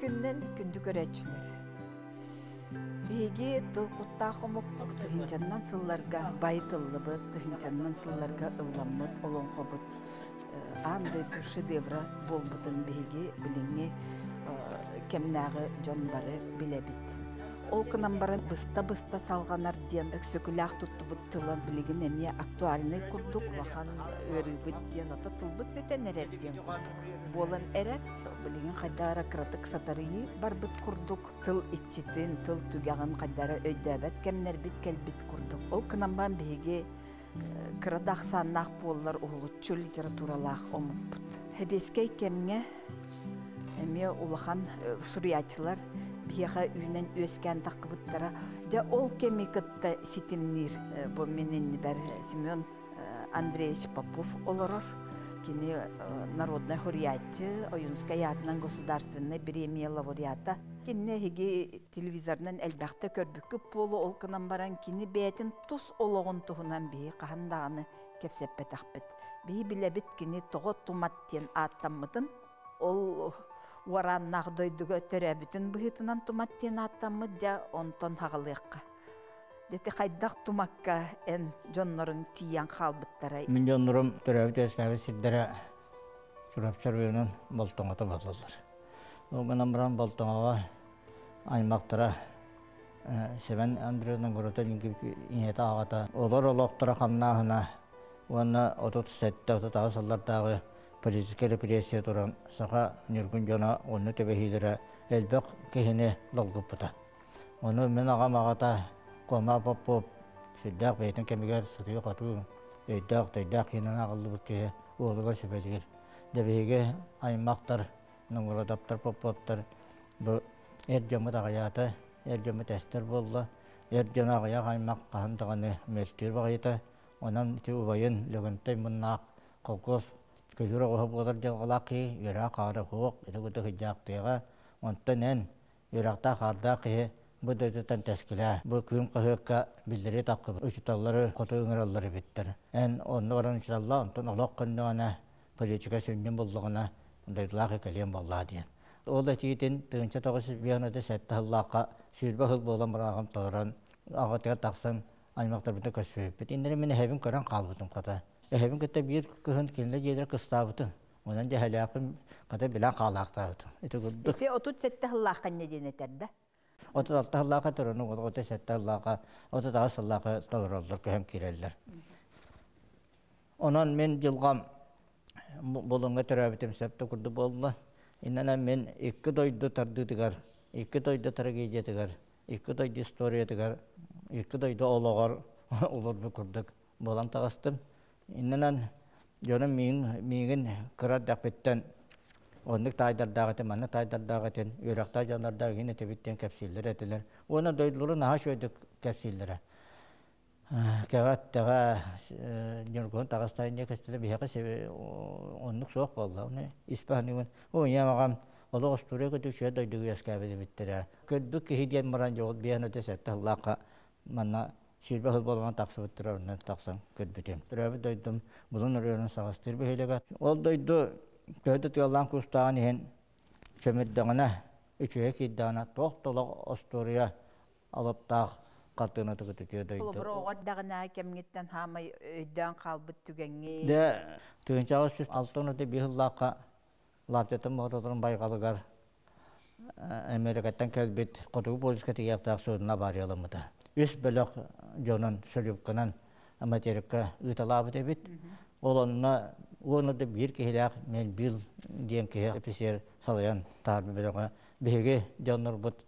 Үтүө күннэн күндү көрөөччүлэр. Биһиги тыл куттаах омукпут тыһыынчаннан сылларга байытыллыбыт, тыһыынчаннан сылларга ылламмыт олоҥхобут аан дойду шедевра буолбутун биһиги билиҥҥи кэмнээҕи дьон бары билэбит. Ол гынан баран быста-быста салҕанар диэн өксөкүлээх туттубут тыла билигин эмиэ актуальнай курдук улахан ыарыыбыт диэн ото тылбыт сүтэн эрэр диэн курдук буолан эрэр. Билигин хайдах эрэ кыратык сатарыйыы барбыт курдук тыл иччитин, тыл түгэҕин хайдах эрэ өйдөөбөт кэмнэрбит кэлбит курдук. Ол гынан баран биһиги кыра да ахсааннаах буоллар уһулуччу литературалаах омукпут. Сэбиэскэй кэмҥэ эмиэ улахан суруйааччылар биһиэхэ үүнэн үөскээн таххыбыттара. Дьэ ол кэми кытта ситимниир бу мин иннибэр Семен Андреевич Попов олорор. Кини народнай суруйааччы, Ойуунскай аатынан государственнай премия лауреата. Кинини эһиги телевизорынан элбэхтэ көрбүккүт буолуо, ол гынан баран кини бэйэтин тус олоҕун туһунан биһи хаһан даҕаны кэпсэппэтэхпит. Биһи билэбит кини тоҕо Тумат диэн ааттаммытын, ол уорааннаах дойдуга төрөөбүтүн быһыытынан Тумат диэн ааттаммыт, дьэ онтон хаҕалыахха. Дьэ хайдах Тумакка эн дьонноруҥ тиийэн хаалбыттарай? Мин дьоннорум төрөөбүт үөскээбит сирдэрэ Чурапчы оройуонун Болтоҥото буолаллар. Ол гынан баран Болтоҥоҕо аймахтара Семен Андреевна Гурутин ийэтэ аҕата олор олохторо хамнааһына уонна 37-38 сыллардааҕы политическай репрессия туран саха ньургун дьоно онно түбэһиилэрэ элбэх киһини долгуппута. Ону мин аҕам аҕата Куома Попов сүрдээх бэйэтин кэмигэр сытыы-хотуу, өйдөөх-төйдөөх киһинэн аҕыллыбыт киһи уолугар сүбэлиир. Дьэ биһиги аймахтар, Ноҥуродоптор, Поповтар бу эр дьоммут аҕыйаата, эр дьоммут эстэр буолла. Эр дьон аҕыйах аймах хаһан даҕаны мөлтүүр баҕайыта. Онон ити убайын Лөгөнтөй муннаах холкуос көтүр оҕуһа буолар дьылҕалаах киһи үөрэх хаара суох, ити курдук сыдьаахтыаҕа. Онтон эн үөрэхтээх хаардаах киһи бу дойдуттан тэскилээ. Бу Кыым хаһыакка биллэрии таххыбыт учууталлары хоту ыҥыраллар эбиттэр. Эн онно баран учууталлаа, онтон олох көннөҕүнэ, политика сүнньүн буллаҕына, дойдулаах кэлиэн буоллаа диэн. Ол этиитин 1957 сыллаахха 20 сыл буолан баран толорон аҕатыгар тахсан аймахтарбытын көрсүбүппүт. Иннинэ мин эһэбин көрөн хаалбытым хата. Эһэбин кытта биир кыһын кинилэр дьиэлэр кыстаабытым. Онон дьэһэлээхпин хата билэн хаалаахтаабытым. Ити курдук. Ити 37 сыллаахха инньэ диэн этэр да? 36 сыллаахха туран, 37 сыллаахха, 38 сыллаахха толороллор, көһөн киирэллэр. Онон мин дьылҕам Булуҥҥа төрөөбүтүм сөп да курдук буолла. Иннэнэ мин икки дойду тардыытыгар, икки дойду трагедиятыгар, икки дойду историятыгар, икки дойду олоҕор олорбут курдук буолан таҕыстым. Иннэнэн дьонум миигин кыра эрдэхпиттэн оннук таайдардаах этим, маннык таайдардаах этим, үөрэхтээх дьоннордоох иһин этибит диэн кэпсииллэр этилэр. Уонна дойдуларын наһаа үчүгэйдик кэпсииллэрэ. Кэҕэ-тэҕэ Ньургуһун таҕыстаан диэн көстүтэ биһиэхэ оннук суох буолла. Оны испаһыныгын оо ийэм аҕам олох остуоруйа көтүк үчүгэй дойдуга үөскээбит эбиттэрэ. Көрбүт киһи диэн баран дьоҕут биэн өтө сэттэ сыллаахха манна 20 сыл буолан тахсыбыттара онно тахсан көрбүтүм. Төрөөбүт дойдум Булун оройуонун Саҕастыыр бөһүөлэгэ. Ол дойду төһө да тыаллаан куустааҕын иһин сөмүрдэҕинэ, үчүгэй киирдэҕинэ туох да олох остуоруйа алыптаах хартыынатык үтүө дойду. Холобур, оҕо эрдэҕинээҕи кэмҥиттэн хаамай өйдөөн хаалбыт түгэҥҥин. Дьэ, 1861 сыллаахха Лаптятын Моһототун байҕалыгар Америкаттан кэлбит Хотугу полюска тиийиэхтээх судно аварияламмыта. Үс бөлөх дьонун шлюпканан материкка ыыталаабыт эбит. Ол онно уонна да биир киһилээх Мельбил диэн киһи офицер салайан таһаарбыт бөлөҕө биһиги дьоннорбут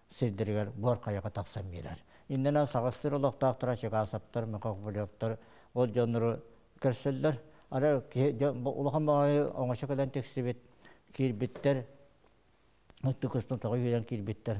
сирдэригэр буор хайаҕа тахсан биэрэр. Иннинэ саҕастыыр олохтоохторо Чыкаасаптар, Мөхөхбөлөктөр ол дьоннору көрсөллөр. Ара киһи улахан баҕайы оҥочо кэлэн тиксибит, киирбиттэр, өттүк тоҕо үүйэн киирбиттэр.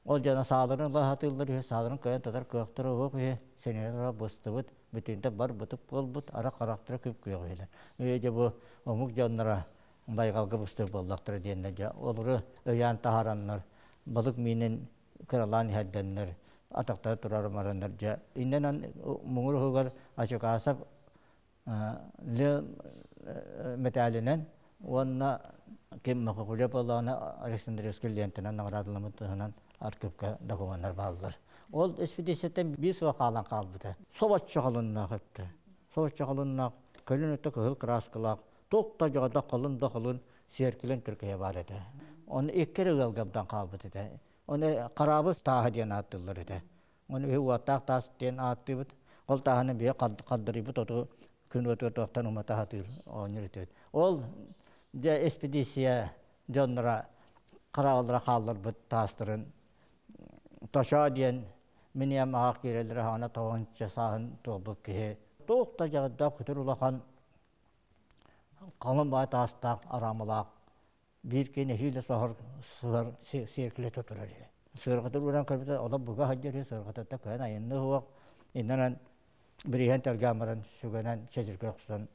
Ол дьоно сааларын ыла сатыыллар үһү, сааларын кыайан тутар кыахтара уһук үһү, сэнэрэ быстыбыт, бүтүнтэ бар бытык буолбут, ара харахтара күп-күөх үһүлэр. Үһү дьэ бу омук дьонноро байҕалга быстар буоллахтара диэннэр дьэ олору өйөөн таһаараннар балык миинин кыралаан иһэрдэннэр атахтара турар мараннар дьэ иннэнэн муҥур уһугар Ачыкаасап мэтээлинэн Уонна ким Мохокуля буоллаҕына Александровский лентанан наҕараадаламмыт туһунан архивка докумуоннар бааллар. Ол экспедицияттан биир сыл хаалан хаалбыта. Собоччу холуннаах өттө. Собоччу холуннаах, көлүн өттө кыһыл краскалаах, туох да дьоҕодох холун да холун сиэркилэн түркэйэ баар этэ. Оны икки эрэ ыалга быдан хаалбыт этэ. Оны хараабыс тааһа диэн ааттыыллар этэ. Оны биһи уоттаах таас диэн ааттыыбыт. Ол тааһаны биһи хаддарыйбыт оту күн уотугар туохтан умата сатыыр оонньуур этибит. Ол дьэ экспедиция дьонноро харааллара хаалларбыт таастарын Тошоо диэн мин ийэм аҕах киирэллэрэ хаана тоҕонча сааһын туолбут киһи туох да дьаҕырдаах күтүр улахан халыҥ баай таастаах араамалаах биир киһи нэһиилэ соһор сыһар сиэркилэтэ турар үһү. Сыарҕатыр ууран көрбүтэ олох буга сылдьар үһү, сыарҕатыттан кыһын айанныа суох. Иннинэн бирииһэн тэлгээн баран сүгэнэн чэчиргэ охсон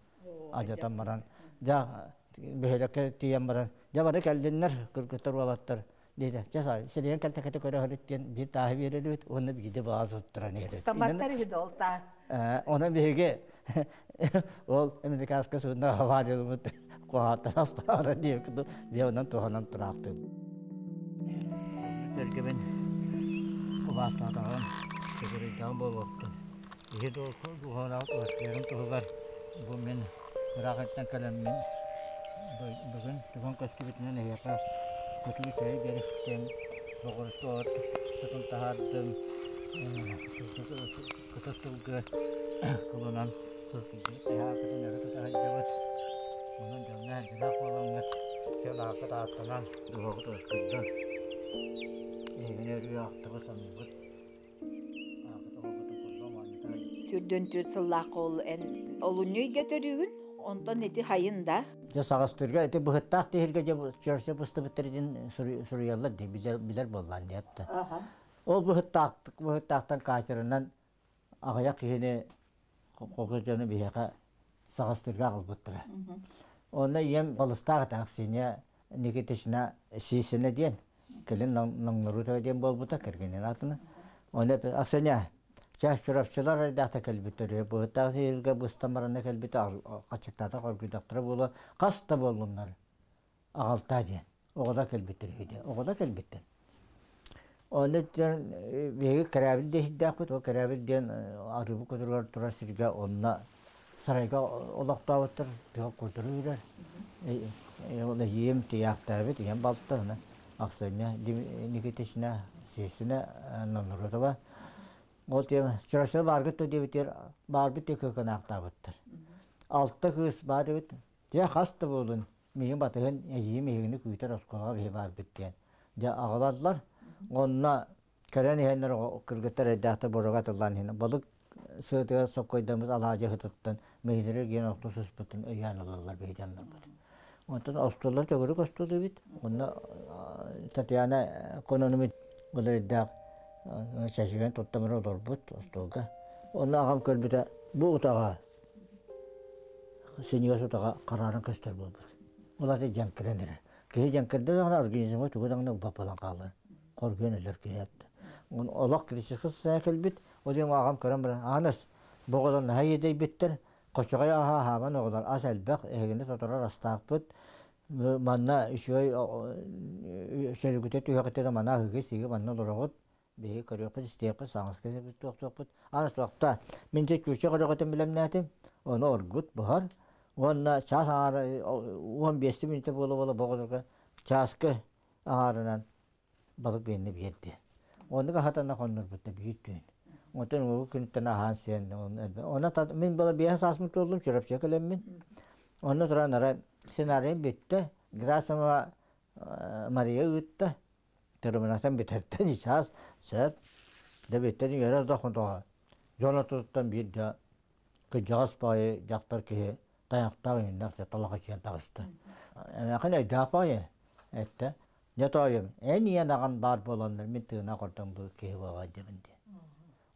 алдьатан баран дьэ бөһүөлэккэ тиийэн баран дьэ бары кэллиннэр кыргыттар уолаттар диэтэ чэ сирийэн кэлтэкэтэ көрө сырыт диэн биир тааһы биэрэрбит уонна биирдэ баҕа туттаран иһэрбит. Таматтар үһү да ол таа. Онон биһиги ол американскай судно авариялымыт куһааттан астаара диэбит биэ онон туһанан тураахтыыбыт. Эргибин убаастаатаҕым, сүгүрүйдэҕим буолуохтун. Иһи дууһалаах уһаттыырым туһугар бу мин ыраах иттэн кэлэммин бүгүн түгэн көстүбүтүнэн эһиэхэ кутуу чэйи биэристим, боҕурусу от сытын таһаардым, кытыс сылгы кылынан эһаакытын өрө тута сылдьабыт. Онон дьоҥҥо эргэлээх буолаҥҥыт, сыл аакыт ааттанан дууһаҕыт уоскуйдун. Эһигини өрүү ахтыбыт саныыбыт. Түрдөн түөрт сыллаах ол эн олунньу ыйга төрүүгүн, онтон ити хайын да? Дьэ саҕастыырга ити быһыттаах тиһиргэ дьэ чөрсө быстыбыттар диэн суруйаллар дии билэр буоллаан диэт. Ол быһыттаах быһыттаахтан катерынан аҕыйах киһини холкуос дьону биһиэхэ саҕастыырга аҕалбыттара. Онно ийэм балыстаах этэ Аксинья Никитична Сисина диэн кэлин Наҥнарутова диэн буолбута кэргэнин аатынан. Онно Аксинья чэ Чурапчылар эрдэхтэ кэлбиттэр быһыттаах сиһилгэ быстан баранна кэлбитэ хачыктаата хоргуйдахтара буолуо хас да буоллуннар аҕалтаа диэн оҕолор кэлбиттэр үһү оҕолор кэлбиттэр. Онно диэн биһиги Кэрээбил диэһирдээхпит, ол Кэрээбил диэн арыыбы кутуругар турар сиргэ онно сарайга олохтообуттар, тыа кутуру үүрэр. Ол эдьиийим тиийээхтээбит, ийэм балта, аны Аксения Никитична Сесина Ноннурутова. Ол тиэмэ Чурапчыга бааргыт дуо диэбитигэр баарбыт диэн кыыкынаахтаабыттар. Алта кыыс баар эбит. Дьэ хас да буолун миигин батыһын эдьиийим эһигини күүтэр оскуолаҕа биһи баарбыт диэн дьэ аҕалаллар. Онно кэлэн иһэннэр кыргыттар эрдээхтэр боруога атыллаан иһэн балык сыатыгар соккойдаммыт алаадьы сытыттан мэйилэри гиэн охто сыспытын өйөөн ылаллар биһи дьоннорбут. Онтон остуоллар төгүрүк остуол эбит. Онно Татьяна Кононумит ол эрдээх чэчигэн туттамыр олорбут остуолга. Онно аҕам көрбүтэ бу утаҕа синьигэс утаҕа харааран көстөр буолбут. Ол аты дьэҥкирэн эрэр. Киһи дьэҥкирдэ даҕаны организмҥа тугу даҕаны ылбат буолан хаалар. Хоргуйан өлөр киһи эптэ. Олох критическэй состояние кэлбит. Ол иһин аҕам көрөн баран, Ааныс, бу оҕолор наһаа иэдэйбиттэр, хочоҕой аһа аһаабан оҕолор ас элбэх, эһигини тоторор астаахпыт. Манна үчүгэй сөрүгүтэ түһэҕитэ манна аһыыгы-сииги манна олороҕут. Биһиги көрүөхпүт, истиэхпит, саҥаска туохтуохпут. Аас туохта. Мин дьэ күүчэ көрөҕүтүн билэмнээтим. Ону оргут, буһар. Уонна чаас аҥаара, 15 мүнүүтэ буола-буола боҕолорго чааскы аҥаарынан балык биэннэ биэрди. Оннук аһатана хоннорбутта биир түүн. Онтон уолу күнтэн аһаан сиэн Онно мин была биэс сааспын туоллум, Чурапчыга кэлэммин. Онно туран ара сценарийым бүттэ. Герасимова Мария ыытта. Тырымынатан бүтэртэн чаас сөп. Да бүттэн үөрэ да хотоҕо. Дьон ортотуттан биир да кырдьаҕас баҕайы дьахтар киһи тайахтаах иһиннэх талахачыйан таҕыста. Эмээхин өйдөөх баҕайы эттэ. Дьэ тоойум, эн ийэн аҕан баар буоланнар мин тыына кордон бу киһи буолаҕа диэбин диэн.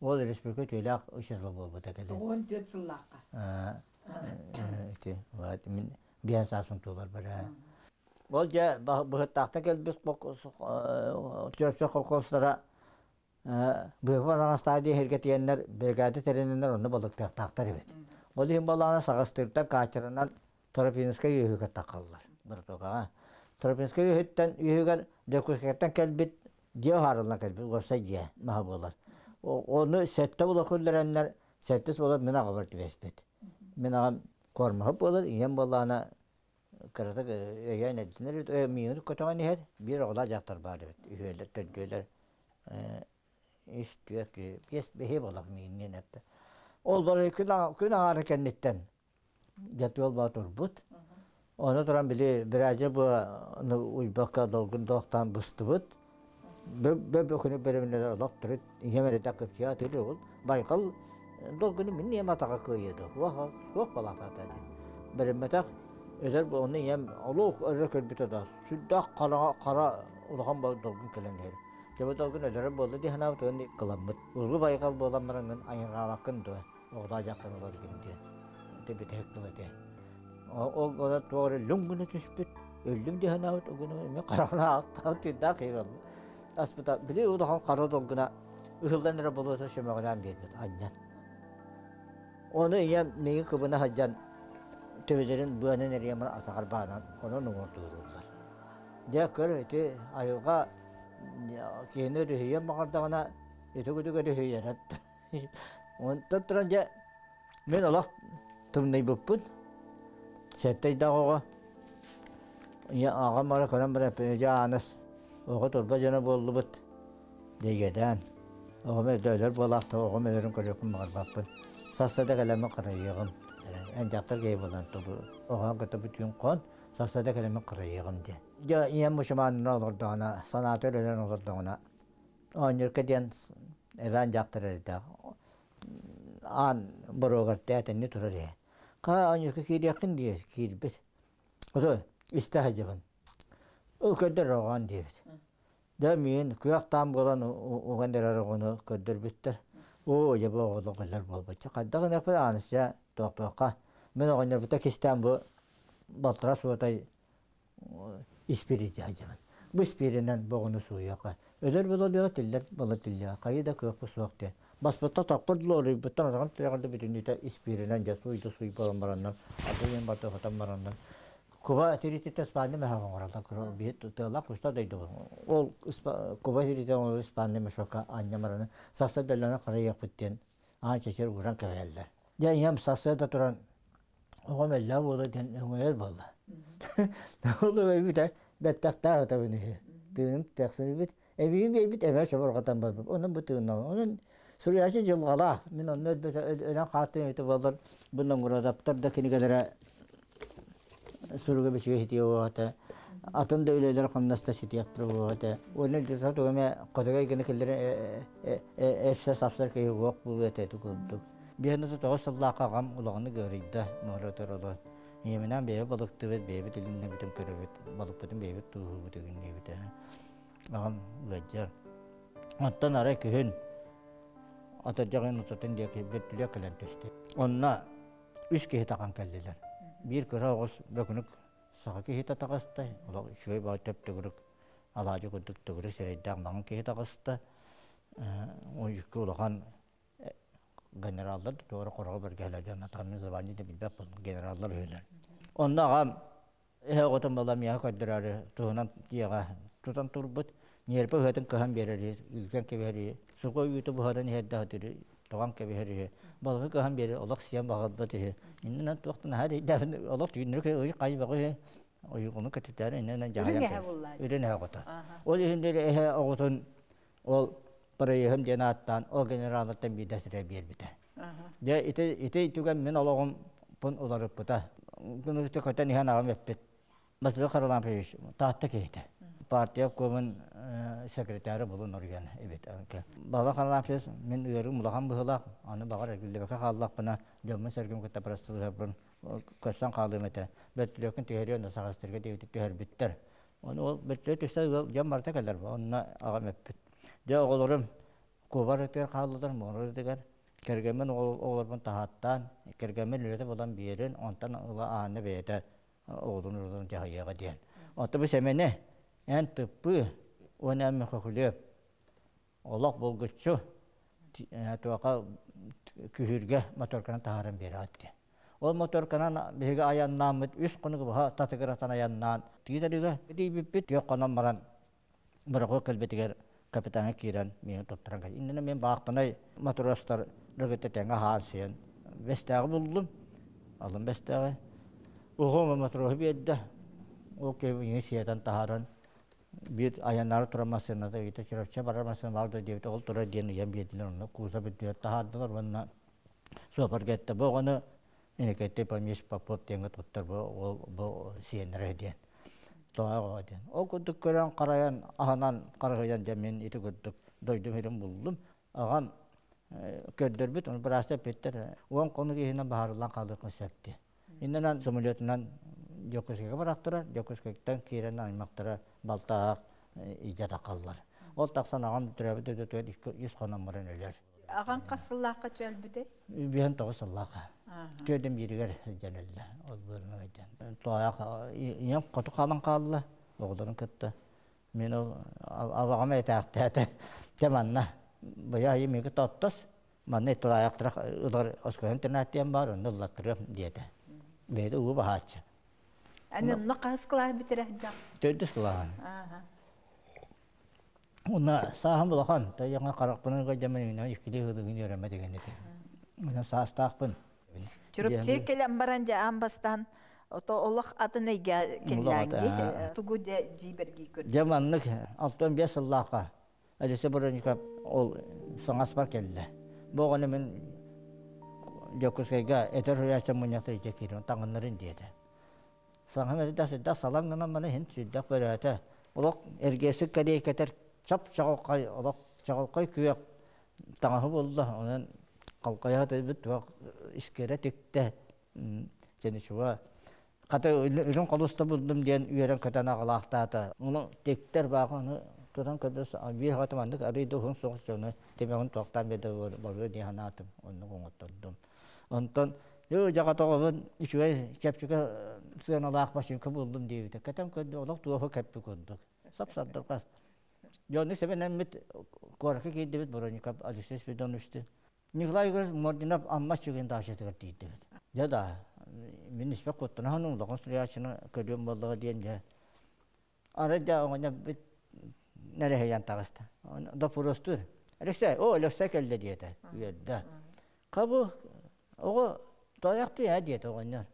Ол республика үтүөлээх учуутала буолбута кэлин. 14 сыллаахха. Ити мин биэс сааспын туолар бара. Ол дьэ быһыттаахта кэлбит Чөрчө колхозтара быһыпа таҥастаах диэн сиргэ тиийэннэр бригада тэринэннэр онно балыктыахтаахтар эбит. Ол иһин буоллаҕына Саҕастыыртан Каачаранан Тропинскай үөһүгэ тахаллар. Быртокаҕа. Тропинскай үһүттэн үһүгэр Дьокуускайтан кэлбит дьиэ уһаарыллан кэлбит уопсай дьиэ маһа буолар. Ону сэттэ була күллэрэннэр сэттис буолар мин аҕабар түбэспит. Мин аҕам куормаһыт буолар, ийэм буоллаҕына кыратык өйөөн эрдинэр, миигин көтөҕөн иһэр, биир оҕолоох дьахтар баар эбит, үһүөлэр, төрдүөлэр үс түөрт биэс бэһиэ буолар миигинниин эттэ. Ол бары күн күн аҥаара кэнниттэн дьэ туол баа турбут. Ону туран били бирээдьэ бу уйбакка долгун доохтоон быстыбыт. Бөбө күнү бөрөмүнэлэр олох төрүт ийэм эрэ кыпчыа атыыр ол Байкал долгуну мин ийэм атаҕа кыайыады. Суох балаатаата ди. Бэриммэтэх өтөр бу ону ийэм олох өрө көрбүтэ да сүрдээх хараҥа хара улахан долгун кэлэн иһэр. Дьэ бу долгун өлөрөр буолла дии санаабыт уонна кыламмыт. Улуу Байкал буолан бараҥҥын айырҕаабаккын дуо? Оҕолоо дьахтар олоргун диэн. Ити бүтэһик тыл этэ. Ол гына туох эрэ лүҥ гына түспүт. Өллүм дии санаабыт угуну эмиэ хараҕына аахтаах тыыннаах киһи буолла. Аспыта били улахан хара долгуна ыһыллан эрэ болуоса сөмөҕүнээн биэрбит анньан. Ону ийэм миигин кыбына сылдьан төбөлөрүн быанан эрийэн атаҕар баанан онон уҥуордууллар. Дьэ көр ити айылҕа киһини өрүһүйэн баҕардаҕына ити курдук өрүһүйэрэ. Онтон туран дьэ мин олох тымныйбыппын. Сэттэ ыйдаах оҕо ийэ аҕам бара көрөн баран дьэ Ааныс оҕо турба дьоно буоллубут дьиэгэдээн оҕом өлөр буолаахта оҕом өлөрүн көрүөхпүн баҕарбаппын. Сарсыарда кэлэммин харайыаҕым. Эн дьахтар киһи буолан оҕоҕун кытта бүтүн хон сарсыарда кэлэммин харайыаҕым диэн. Дьэ ийэм мучумаанынан олордоҕуна, санаата өлөрөн олордоҕуна оонньуурка диэн эбээн дьахтар эрдээх аан боруогар тээтэнни турар иһэ. Хаа оонньуурка киириэххин диир киирбит. Ото истэ сылдьабын. Ол көрдөр оҕоон диэбит. Дьэ миин күөх таам буолан уган эрэр оҕону көрдөрбүттэр. Оо, дьэ бу оҕолор кэлэр буолбучча. Хайдах гыныахпын Аанысча туохтуохха. Мин оҕонньорбута кистээн бу балтара суотай испири дьаһайдьабын. Бу испииринэн боҕуну сууйуохха. Өлөр бололуо, тиллэр бола тиллиэ. Хайыы да кыахпыт суох диэн. Баспытта тохпут лоруйбуттан атаҕын тирэҕэр да бүтүннүүтэ испииринэн дьэ сууйда сууй буолан бараннар, аты барда хотон бараннар. Куба тирититтэ испаанньа мөһөөх оҥороллор. Биһи тыалаах куста дойду. Ол куба тиритэ оҥорор испаанньа мешокка анньа бараны сарсыарда өлөнө харайыахпыт диэн аан чэчир ууран кэбиһэллэр. Дьэ ийэм сарсыарда туран оҕом өллөөх буолуо диэн өҥөйөр буолла. Ол өйбүтэ бэттэхтээх этабын үһү. Тыыным тахсыбыт. Эбиим биэрбит эмэ чобурҕатан барбыт. Онон бу тыыннаҕым. Онон суруйааччы дьылҕалаах. Мин онно өлбөтө өлөн хааттым эбитэ буоллар бу Нонгурадаптар да кинигэлэрэ суруга бичигэ ситиэ буолуо Атын да үлэлэр хамнаста ситиэхтэрэ буолуо этэ. Уонна тугу эмэ хотугай гына киллэрэ эпсэ сапсар киһи уох буолуо этэ курдук. Биһиэнэ тоҕус сыллаахха аҕам улаханнык ыарыйда, муора олор. Ийэминээн бэйэ балыктыыбыт, бэйэбит илимнэбитин көрөбүт, балыкпытын бэйэбит тууһуубут игин диэбитэ. Аҕам ыалдьар. Оттон арай күһүн атырдьаҕын утатын диэки бөртүлүө кэлэн түстэ. Онно үс киһи тахан кэллилэр. Биир кыра оҕус бөкүнүк саха киһитэ таҕыста, олох үчүгэй баҕа төп-төгүрүк алаадьы курдук төгүрүк сирэйдээх маҥан киһи таҕыста. Икки улахан генераллар да туора хороҕо бэргэһэлэр дьон атаҕын звание да билбэт буоллум генераллар үһүлэр. Онно аҕам эһэ оҕотун буолан миэхэ көрдөрөөрү туһунан дьиэҕэ тутан турбут ньиэрпэ ыһыатын кыһан биэрэр илгэн кэбиһэр сугу үүтү буһаран иһэрдээх үтүрү тоҕон кэбиһэр үһү балыгы кыһан биэрэр олох сиэн баҕарбат үһү иннинэн туохтан наһаа эрэйдээбин олох түүннүрү ый хайбаҕы үһү ойууну кэтитээр иннинэн дьаһайан үрүн эһэ оҕото ол иһин эһэ оҕотун ол Проеһым диэн ааттаан ол генералыттан биирдэстэрэ биэрбитэ. Дьэ ити ити түгэн мин олоҕум пун уларыппыта. Күнүрүтэ көтөн иһэн аҕам эппит. Василий Харлампович Таатта киһитэ. Партия обкомун секретаря булун оруйан эбит. Бала Харлампович мин ыарыым улахан быһыылаах, аны баҕар эргиллибэккэ хааллахпына дьоммун-сэргэм кытта простылыһарбын көрсөн хаалыам этэ. Бөртүлүөккүн түһэриэн да саҕастырга диэбити түһэрбиттэр. Ону ол бөртүлүөк түстэ ыал дьон барыта кэлэр. Онно аҕам эппит. Дьэ оҕолорум куобар өтүгэр хааллылар, муора өтүгэр. Кэргэммин оҕолорбун таһааттаан, кэргэммин үлэтэ булан биэрин, онтон ыла Аана бэйэтэ оҕотун урутун дьаһайыаҕа диэн. Онто бу Сэмэни эн тыппыы уонна эн Мөхөкүлүөп олох булгуччу туоха күһүүргэ моторканы таһааран биэрэҕит диэн. Ол моторканан биһиги айаннааммыт үс хонугу быһа татыгыратан айаннаан тиитэргэ тиийбиппит. Түөх хонон баран борохуот кэлбитигэр капитаҥҥа киирэн миигин туттаран кэллэ. Иннинэ мин баахтанай матростар кытта тэҥҥэ аһаан сиэн бэстээҕи буллум. Алын бэстээҕи. Оҕом матроһу биэрдэ. Ол киһи сиэтэн таһааран биир айаннаары турар массыыната ыйыта Чурапчы барар массыына баар дуо диэбит ол турар диэн ыйан биэрдилэр онно кузов үрдүгэр таһаардылар уонна суопарга эттэ бу оҕону Инекетти помещ Попов диэҥҥэ туттар бу ол бу сиэннэрэ диэн тоҕо диэн ол курдук көрөн харайан аһынан харыһыйан дьэ мин ити курдук дойдум сирин буллум аҕам көрдөрбүт ону быраастар эппиттэр 10 хонук иһинэн баһаарыллан хаалыахха сөп диэн иннинэн самолетунан Дьокуускайга барахтара Дьокуускайтан киирэн аймахтара балтаах илдьэ тахаллар ол тахсан аҕам төрөөбүт дойдутугар үс хонон баран өлөр. Аҕаҥ хас сыллаахха өлбүтэй? 59 сыллаахха. Түөрдэн бииригэр сылдьан өллө. Ол быырына сылдьан. Тоойох ийэм хоту хаалан хаалла оҕолорун кытта. Мин ол абаҕам этээхтээтэ. Дьэ манна быйа айы миги тоттос манна тулаайахтара ылар оскуола интернат диэн баар онно ыллаттарыам диэтэ. Бэйэтэ уу баһааччы. Аны онно хаһыс кылааһы бүтэрэ сылдьаҕын? Төрдүс кылааһын. Уонна сааһым улахан, тойоҥҥо харахпынан ыгайдаммын иҥнэн иккилии ыһылыгын үөрэммэ деген этэ. Онон саастаахпын. Чурапчы кэлэн баран дьэ аан бастаан ото олох атын эйгэ кэллээнги тугу дьэ дьиибэргии көрдүм. Дьэ маннык 65 сыллаахха Алиса Броников ол саҥаспар кэллэ. Бу оҕону мин Дьокуускайга этэр суруйааччы мунньахтар илдьэ киирэн таҥыннарын диэтэ. Саҥа эрдэ сүрдээх салаҥ гынан баран иһин сүрдээх бөрөөтө. Олох эргиэсик кэриэйкэтэр чап-чаҕылхай олох чаҕылхай күөх таҥаһы булла. Онон халҕайа сатыйбыт туох искэрэ тиктэ. Ченичуга хата үрүҥ холуста булдум диэн үөрэн-көтөн аҕалаахтаата. Ону тиктэр баах ону тутан көрбөс биир хата маннык арыый да уһун соҕус дьону тимэҕин туохтаан биэрдэ барыа дии санаатым. Оннук оҥоттордум. Онтон дьаҕатоҕобун үчүгэй чэпчэки сыаналаах бачыыҥка буллум диэбитэ. Кэтэн көрдө олох туоһу кэппит курдук. Сап-сардырҕас. Дьону сэбэнэммит куоракка киирдибит Броников Алексей Спиридоновичтыын. Николай Егорович Мординов Амма Чыгын даачатыгар тиийдибит. Дьэ да, мин испэк куттана хонум, улахан суруйааччыны көрүөм буоллаҕа диэн дьэ. Арай да оҕонньор нэрэһийэн таҕыста. Доппуруостуур. Алексей, о, Алексей кэллэ диэтэ. Үөрдэ. Хабы, оҕо тойохтуй ээ диэтэ оҕонньор.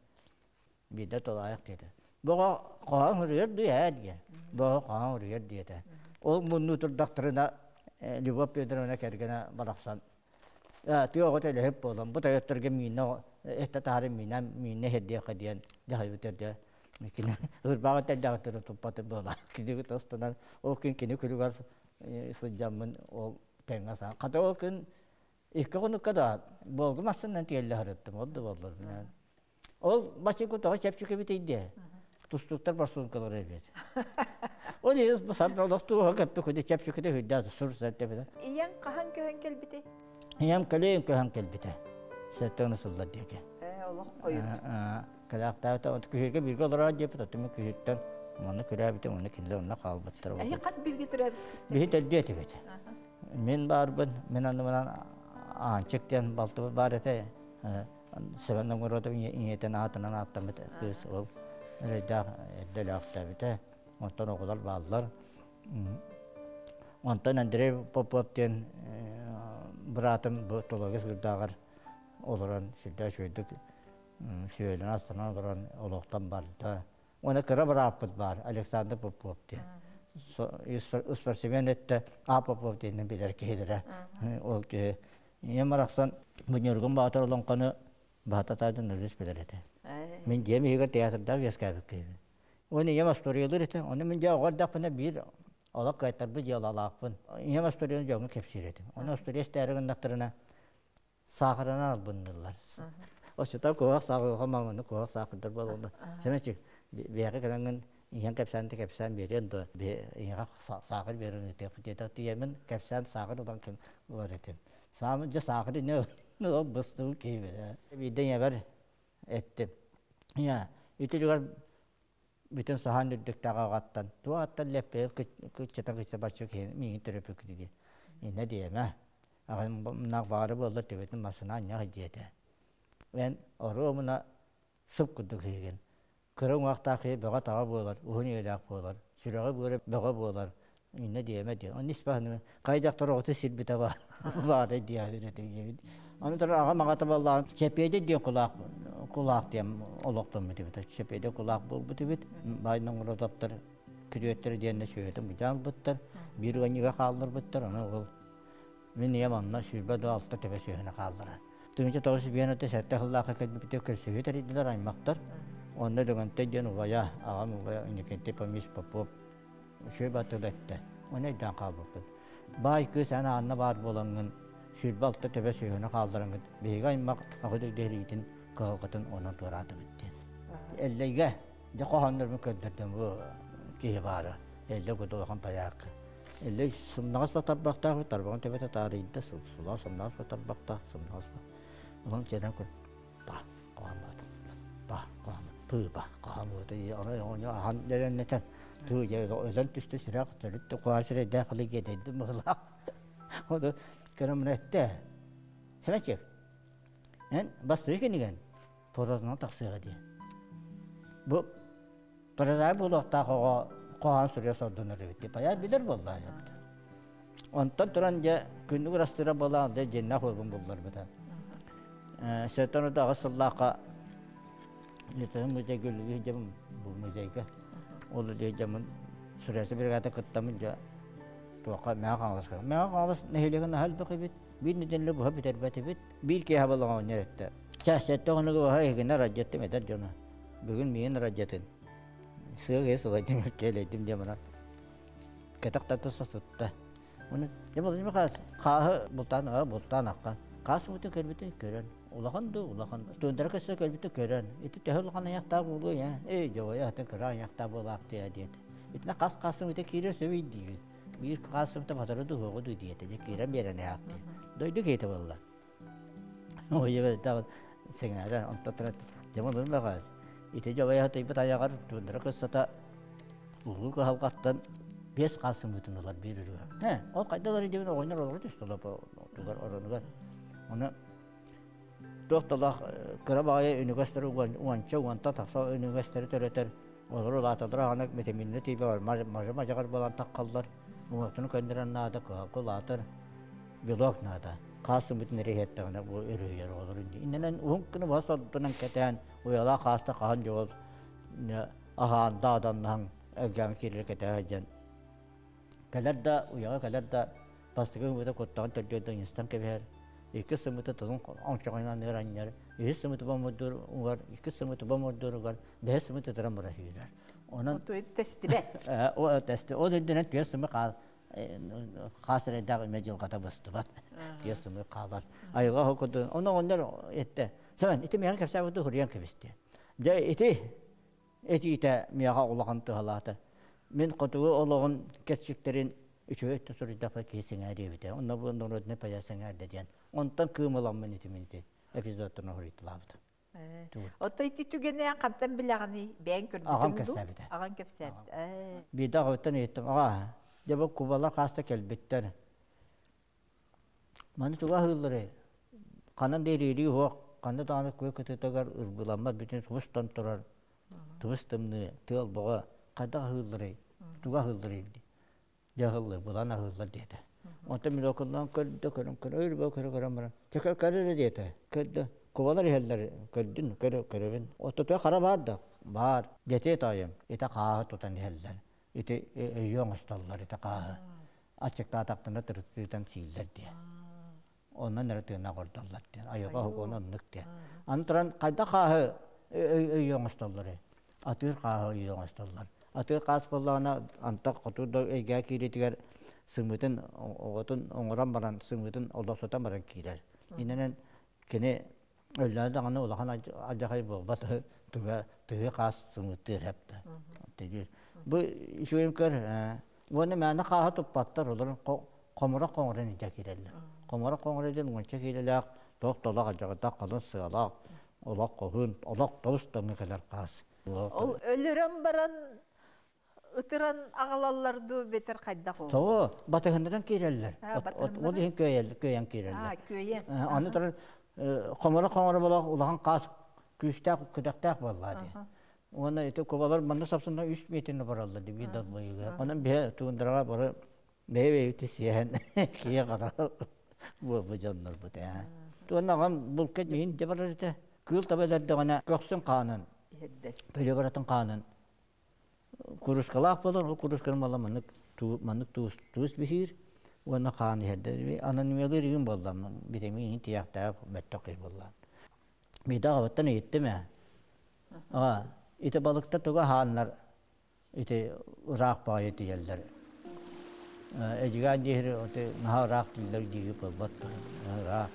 Биирдэ толоойох диэтэ. Боҕо хоһоон суруйар дуу ээ диэн. Боҕо хоһоон суруйар диэтэ. Ол муннуу турдахтарына Любовь Федоровна кэргэнэ барахсан тыа оҕото үлэһит буолан бу тойотторго миинэ эттэ таһарын миинэ миинэ иһэрдиэххэ диэн дьаһайбыт эрдэ кини ырбааҕы тэллэҕиттэн туппаты буола кини тостонон ол күн кини күлүгэр сылдьаммын ол тэҥҥэ саан хата ол күн икки хонукка да буолгу массынан тиэллэ сырыттым ол да буоллар ол бачыҥка тоҕо чэпчэки эбитий диэ тустууктар борсуункалара эбит ол иһин сарда олох туоһа кэппи күдэ чэпчэкитэ хүддээх сур сэртэбитэ Ийэҥ хаһан көһөн кэлбитэй? Ийэм кэлин көһөн кэлбитэ. Сэттэ сыллар диэки. Олох хойут. Кэлээхтээбитэ күһүргэ бииргэ олороо диэбит, оттон күһүртэн манна күрээбитим, уонна кинилэр онно хаалбыттар. Эһи хас бииргэ төрөөбүккүт? Биһи төрдүө этибит. Мин баарбын, мин анныбынан Аанчык диэн балтыбыт баар этэ. Севен Новгородов ийэтин аатынан ааттаммыт кыыс ол эрэйдээх эрдэ өлөөхтөөбүтэ. Онтон оҕолор бааллар. Онтон Андрей Попов диэн быраатым бу Тулагы Сыырдааҕар олорон сүрдээх үчүгэйдик сүөлэн астанан олорон олохтон барда. Уонна кыра бырааппыт баар Александр Попов диэн. Спортсмен өттө А Попов диэнин билэр киһилэрэ. Ол киһи ийэм барахсан бу Ньургун Баатыр олоҥхону баһата таайдан өрүс билэр этэ. Мин дьиэм иһигэр театрдаах үөскээбит киһибин. Уонна ийэм остуоруйалыыр этэ. Ону мин дьэ оҕо эрдэхпинэ биир олох кыайтарбыт дьыалалаахпын. Ийэм остуоруйаны дьоҥҥо кэпсиир этим. Ону остуоруйа истээри гыннахтарына саахарынан албынныыллар. Оччотоо куһаҕах саахыга маҥаны куһаҕах саахырдар буолуону. Сэмэчик биһиэхэ кэлэҥҥин ийэҥ кэпсээн да кэпсээн биэриэн дуо? Ийэҕэ саахыр биэрэн ыытыахпыт диэтэ. Ийэмин кэпсээн саахыр ылан ылар этим. Саамын дьэ саахыр иннэ ол быстыбыт киһи. Биирдэ ийэбэр эттим. Ийэ, үтүлүгэр бүтүн саһаан үрдүктээх аҕаттан туох аттан лэппэйин кыччата кычча бачча киһи миигин төрөппүккүт дии. Иннэ диэмэ. Аҕам баҕары буолла төбөтүн массына анньах диэтэ. Эн оруобуна Сып курдук иһигин. Кыра уҥуохтаах киһи бөҕө-таҕа буолар, уһун үйэлээх буолар, сүрэҕэ быара бөҕө буолар. Иннэ диэмэ диэн. Онно испаһыны хайа дьахтар оҕото сирбитэ баар баарай диэбит этигибит. Аны туран аҕам аҕата буоллаҕын Чэпиэдэ диэн кулаах кулаах диэн олохтоммут эбит. Чэпиэдэ кулаах буолбут эбит. Баай Ноҥуротоптор күрүөттэрэ диэннэ сүөһүтүн быдьаан ылбыттар. Биир ыанньыга хаалларбыттар. Аны ол мин ийэм онно 26 төбө сүөһүнү хаалларар. 1957 сыллаахха кэлбиппитигэр көрсүһүү тэрийдилэр аймахтар. Онно Лөгөнтөй диэн убайа, аҕам убайа Иннокентий Фомич Попов үчүгэй батыл эттэ. Ону өйдөөн хаалбыппын. Баай кыыс эн аанна баар буолаҥҥын 26 төбө сүөһүнү хааллараҥҥыт биһиги аймах аҕа дойду сэриитин кыһалҕатын онон туораатыбыт диэн. Эллэйгэ дьэ хоһооннорбун көрдөрдүм бу киһи баара. Эллэй курдук улахан порядка. Эллэй сымнаҕас батарбахтаах, тарбаҕын төбөтө таарыйда, сулаа сымнаҕас батарбахтаах, сымнаҕас Онон дьэнэн көр ба хоһоон ба хоһоон пыы ба хоһоон арай оҕонньор ахан дэрэннэтэн тыы дьэ өлөн түстэ сүрэх төрүт да куһаҕан сирэйдээх ылы иэдэйдим быһыылаах. Ону көрөн эттэ Сэмэнчик, эн бастакы кинигэн прозанан тахсыаҕа дии. Бу прозаик буолуохтаах оҕо хоһоон суруйа сордонор эбит дии. Паяр билэр буоллаа эбит. Онтон туран дьэ күннүк ырастыыра буолаан дьэ дьиэннээх уолбун булларбыта. Сөтөн 38 сыллаахха Литвин музейга үлэлии сылдьабын бу музейга. Ол үлэлии сылдьаммын суруйааччы бригада кыттаммын дьэ туохха Мэҥэ Хаҥаласка. Мэҥэ Хаҥалас нэһилиэгин наһаа элбэх эбит. Биир нэдиэлэ быһа бүтэрбэтибит. Биир киэһэ буоллаҕа оҕонньор эттэ. Чэ, сэттэ хонугу быһа эһигини радиоттым эдэр дьону. Бүгүн миигин радиотын. Сыа киһи сылайдым, кэлэйдим диэн баран кэтэх тарда сосутта. Оны дьэ хааһы бултаан аҕа бултаан аххан. Хаас мутун көрбүтүн көрөн, улахан ду улахан. Тундара көссө көрбүтүн көрөн, ити төһө улахан айахтаах буолуо я, эй дьоҕойо атын кыра айахтаах буолаахтыа диэт. Итинэ хас хаасым ити киирэр сөбүй диигин. Биир хаасымта батары дуһуоҕу ду диэтэ, дьэ киирэн биэрэн айахтыы. Дойду киһитэ буолла. Ой, сэҥээрэн, онтон туран дьэ малы ити дьоҕойо тыйбыт айаҕар тундара кыссата улуу кыһалҕаттан биэс хаас сымыытын ылар биир ырыа. Ээ, ол хайда ылар диэбин оҕонньор олоро түстэ тугар оронугар. Оны туох талаах кыра баҕайы үнүгэстэри уонча уонтан тахса үнүгэстэри төрөтөр олору улааталлар аҕана витаминна тиийбэ мажа мажаҕар буолан таххаллар уҥуохтуну көннөрөн наада кыһалҕа улаатар белок наада хаас сымыытын эриһиэттэҕинэ бу өрүһүйэр оҕолор иннинэн уһун гына баһа сордунан кэтээн уйалаах хааста хаһан дьоҕол аһаан дааданнаһан элгээн киирэр кэтэһэ диэн кэлэр да уйаҕа кэлэр да бастакы ымыыта куттаҕын төрдүөн ыйыстан кэбиһэр иккис сымыыта тылын оҥчоҕойунан ыар анньар үһүс сымыыта бомурдуур угар иккис сымыыта бомурдууругар бэһис сымыыта тыран бара сүүрэр онон тэстибэт тэсти ол үрдүнэн түөрт сымы хаас эрэйдээх имэ дьылҕата быстыбат түөрт сымы хаалар айылҕа курдук ону оҕонньор эттэ Сэмэн ити миэхэ кэпсээбити суруйан кэбистэ дьэ ити этиитэ миэхэ улахан туһалаата. Мин хотугу олоҕун кэрчиктэрин үчүгэй өттө суруйдахпа киһи сэҥээриэбитэ. Онно бу народнай поэзия сэҥээрдэ диэн. Онтон кыым ыламмын ити ити эпизодтан уһуруйталаабытым. Оттон ити түгэни хантан билэҕиний? Бэйэҥ көрбүтүҥ Аҕам кэпсээбитэ. Аҕаҥ кэпсээбит. Биирдэ аҕабыттан ыйыттым. Аҕа, дьэ бу кубалар хааста кэлбиттэр. Маны туга аһыылларый? Ханан да ириэрии суох, ханна даҕаны күөл кытыытыгар ырбыламмат бүтүн субустан турар тыбыс тымныы, тыал боҕо хайдах аһыылларый? Туга аһыылларый дии. Дьэ аһыллар, булан аһыыллар диэтэ. Онтон мин окуннаан көрдө, көрөн көрө, өрбө көрө көрөн баран, чэ көр эрэ диэтэ. Көрдө, кубалар иһэллэр, көрдүн, көрө көрөбүн. Оттотуга хара баар да? Баар. Дэтиэ тоойум, ити хааһы тутан иһэллэр. Ити өйүө оҥостоллор ити хааһы. Аччыктаатахтарына тырытыытан сииллэр диэн. Онон эрэ тыына олордоллор диэн. Айылҕа уһугуна оннук диэн. Аны туран хайдах хааһы өйүө оҥостоллорүй? Атыыр хааһы өйүө оҥостоллор. Атыыр хаас буоллаҕына антах хоту да эйгэ киириитигэр сымыытын оҕотун оҥорон баран сымыытын олохсутан баран киирэр. Иннинэн кини өллөөн даҕаны улахан алдьархай буолбат туга тыһы хаас сымыыттыыр эп да. Бу үчүгэйин көр уонна мээнэ хааһы туппаттар олорон хомура хоҥорон илдьэ киирэллэр. Хомура хоҥоро диэн уонча киилэлээх туох толох алдьархайдаах халын сыалаах олох хоһуун олох тобус тоҥҥо кэлэр хаас. Ол өлөрөн баран ытыран аҕалаллар дуу бэтэр хайдах ол? Тоҕо батыһыннаран киирэллэр. Ол иһин күөйэн киирэллэр. Күөйэн. Аны туран хомура хоҥоро болох улахан хаас Күүстээх, күдэхтээх буоллаа дии. Уонна ити кубалар манна сапсынна 3 метрini бараллар дии биир далбайыга. Онон биһэ туундараҕа бары бэйэ-бэйэбити сиэһэн киһи хата буолбут дьоннорбут ээ. Туонна аҕам булка миин де барар этэ. Кыыл таба өлөрдөҕүнэ көхсүн хаанын, пөлө баратын хаанын курускалаах буолар, ол курусканы буолла маннык маннык туус туус биһиир уонна хаан иһэрдэр. Анонимиялыыр игин буолла витамин тиэхтээх мөттөх киһи буолла. Биирдэ аҕабыттан ыйыттым ээ. Аҕа, ити балыктар тугу аһааннар ити ыраах баҕайы тиийэллэр. Эдьигээн диэри ити наһаа ыраах дииллэр дииги буолбат дуо? Ыраах.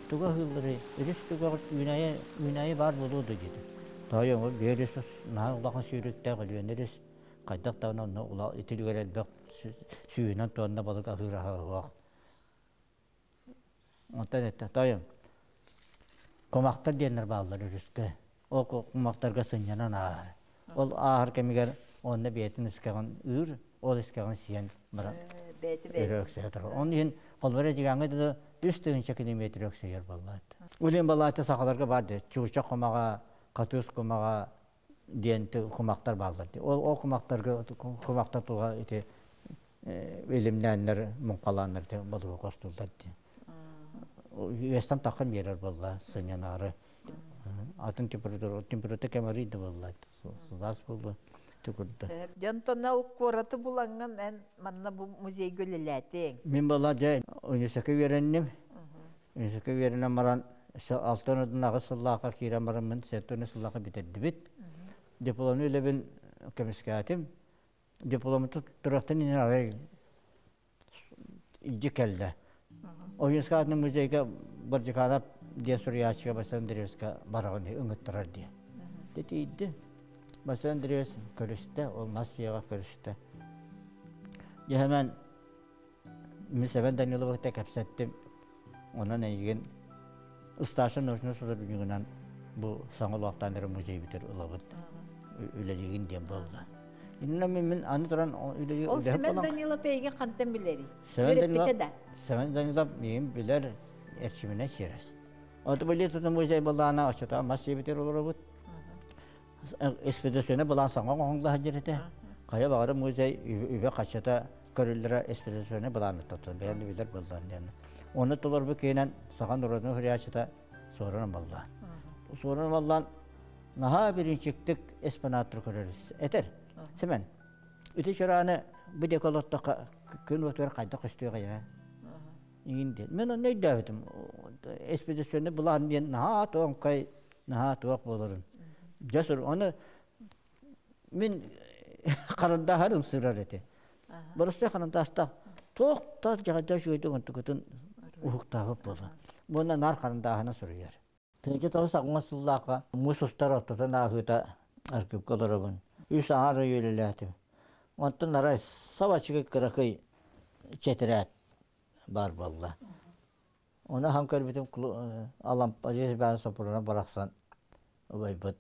Тугу аһыылларый? Өрүс түгэҕэр үүнээйи үүнээйи баар буолуо дуо диэтим. Тоойуом, биир өрүс наһаа улахан сүүрүктээх Өлүөнэ өрүс хайдах даҕаны онно ула итилигэр элбэх сүүһүнэн туонна балык аһыыр аһа суох. Онтон эттэ, тоойуом, кумахтар диэннэр бааллар өрүскэ. Ол кумахтарга сынньанан ааһар. Ол ааһар кэмигэр онно бэйэтин искэҕин ыыр, ол искэҕин сиэн баран өрө өксөйө турар. Onun иһин холбор Эдьигээҥҥэ дылы 3000 километр өксөйөр буоллаат. Улин балаата сахаларга бар де, чууча кумаҕа, хатыыс кумаҕа диэн кумахтар бааллар. Ол ол кумахтарга кумахтар тула ити илимнээннэр муҥхалааннар балыгы хостууллар дии. Үөстэн таххан биэрэр буолла сынньанаары. Атын температура температура кэмэрий да буолла сылаас буолла түкүрдэ. Дьонтон ол куораты булаҥҥын эн манна бу музейга үлэлээтиҥ. Мин буолла дьэ университекка үөрэнним. Университекка үөрэнэн баран алтан одун аҕыс сыллаахха киирэн бараммын 70 сыллаахха бүтэрдибит. Дипломну үлэбин көмүскээтим. Дипломмутун туттарыахтан иннинэ арай илдьи кэллэ. Ойуунскай аатынан музейга Бардьыкаанап диэн суруйааччыга Василий Андреевичка бараҕын ыҥыттарар диэн. Дэ тиийдим. Василий Андреевич көрүстэ, ол мас сиэҕэ көрүстэ. Дьэ хэмэн мин Сэмэн Даниловы кытта кэпсэттим. Онон эйигин старший научный сотруднигынан бу саҥа олохтоон эрэ музейбитер ылабыт үлэлиигин диэн буолла. Инна мин аны туран үлэлии Ол Семен Данилов эйигин хантан билэрий? Үөрэппитэ да? Семен Данилов миигин билэр эрчиминэ через. Ото били тутун музей былаана оччото мас сиэбитер олоробут. Экспедиционный былаан саҥа оҥоһулла сылдьар этэ. Хайа баҕара музей үбэ хаччата көрүллэрэ экспедиционный былаанныттан бэйэм да билэр буоллаан диэн. Оны толорбу киинэн саха норуотун суруйааччыта Суорун Омоллоон. Суорун Омоллоон наһаа биринчиктик эспонаттар көрөр этэр. Семен, ити чорааны бу диэки олортоххо күн уотугар хайдах көстүөҕэй Иҥин диэн. Мен онно өйдөөбүтүм. Экспедиционный былаан диэн наһаа тоҥкай наһаа туох буоларын. Дьэ сур, ону мин харандааһарым сырар этэ. Боростуой харандаастаах туох да дьаҕайда үчүгэйдик онтукутун уһуктаабыт буолла. Уонна наар харандааһына суруйар. Тыынча тоҕус аҕыс сыллаахха муус устар ортотун ааһыыта архивка олоробун. Үс аҥаар ый үлэлээтим. Онтон арай сабачыгы кыракый тэтэрээт баар буолла. Ону аһан көрбүтүм Алампа дьиэс соппуруна барахсан убайбыт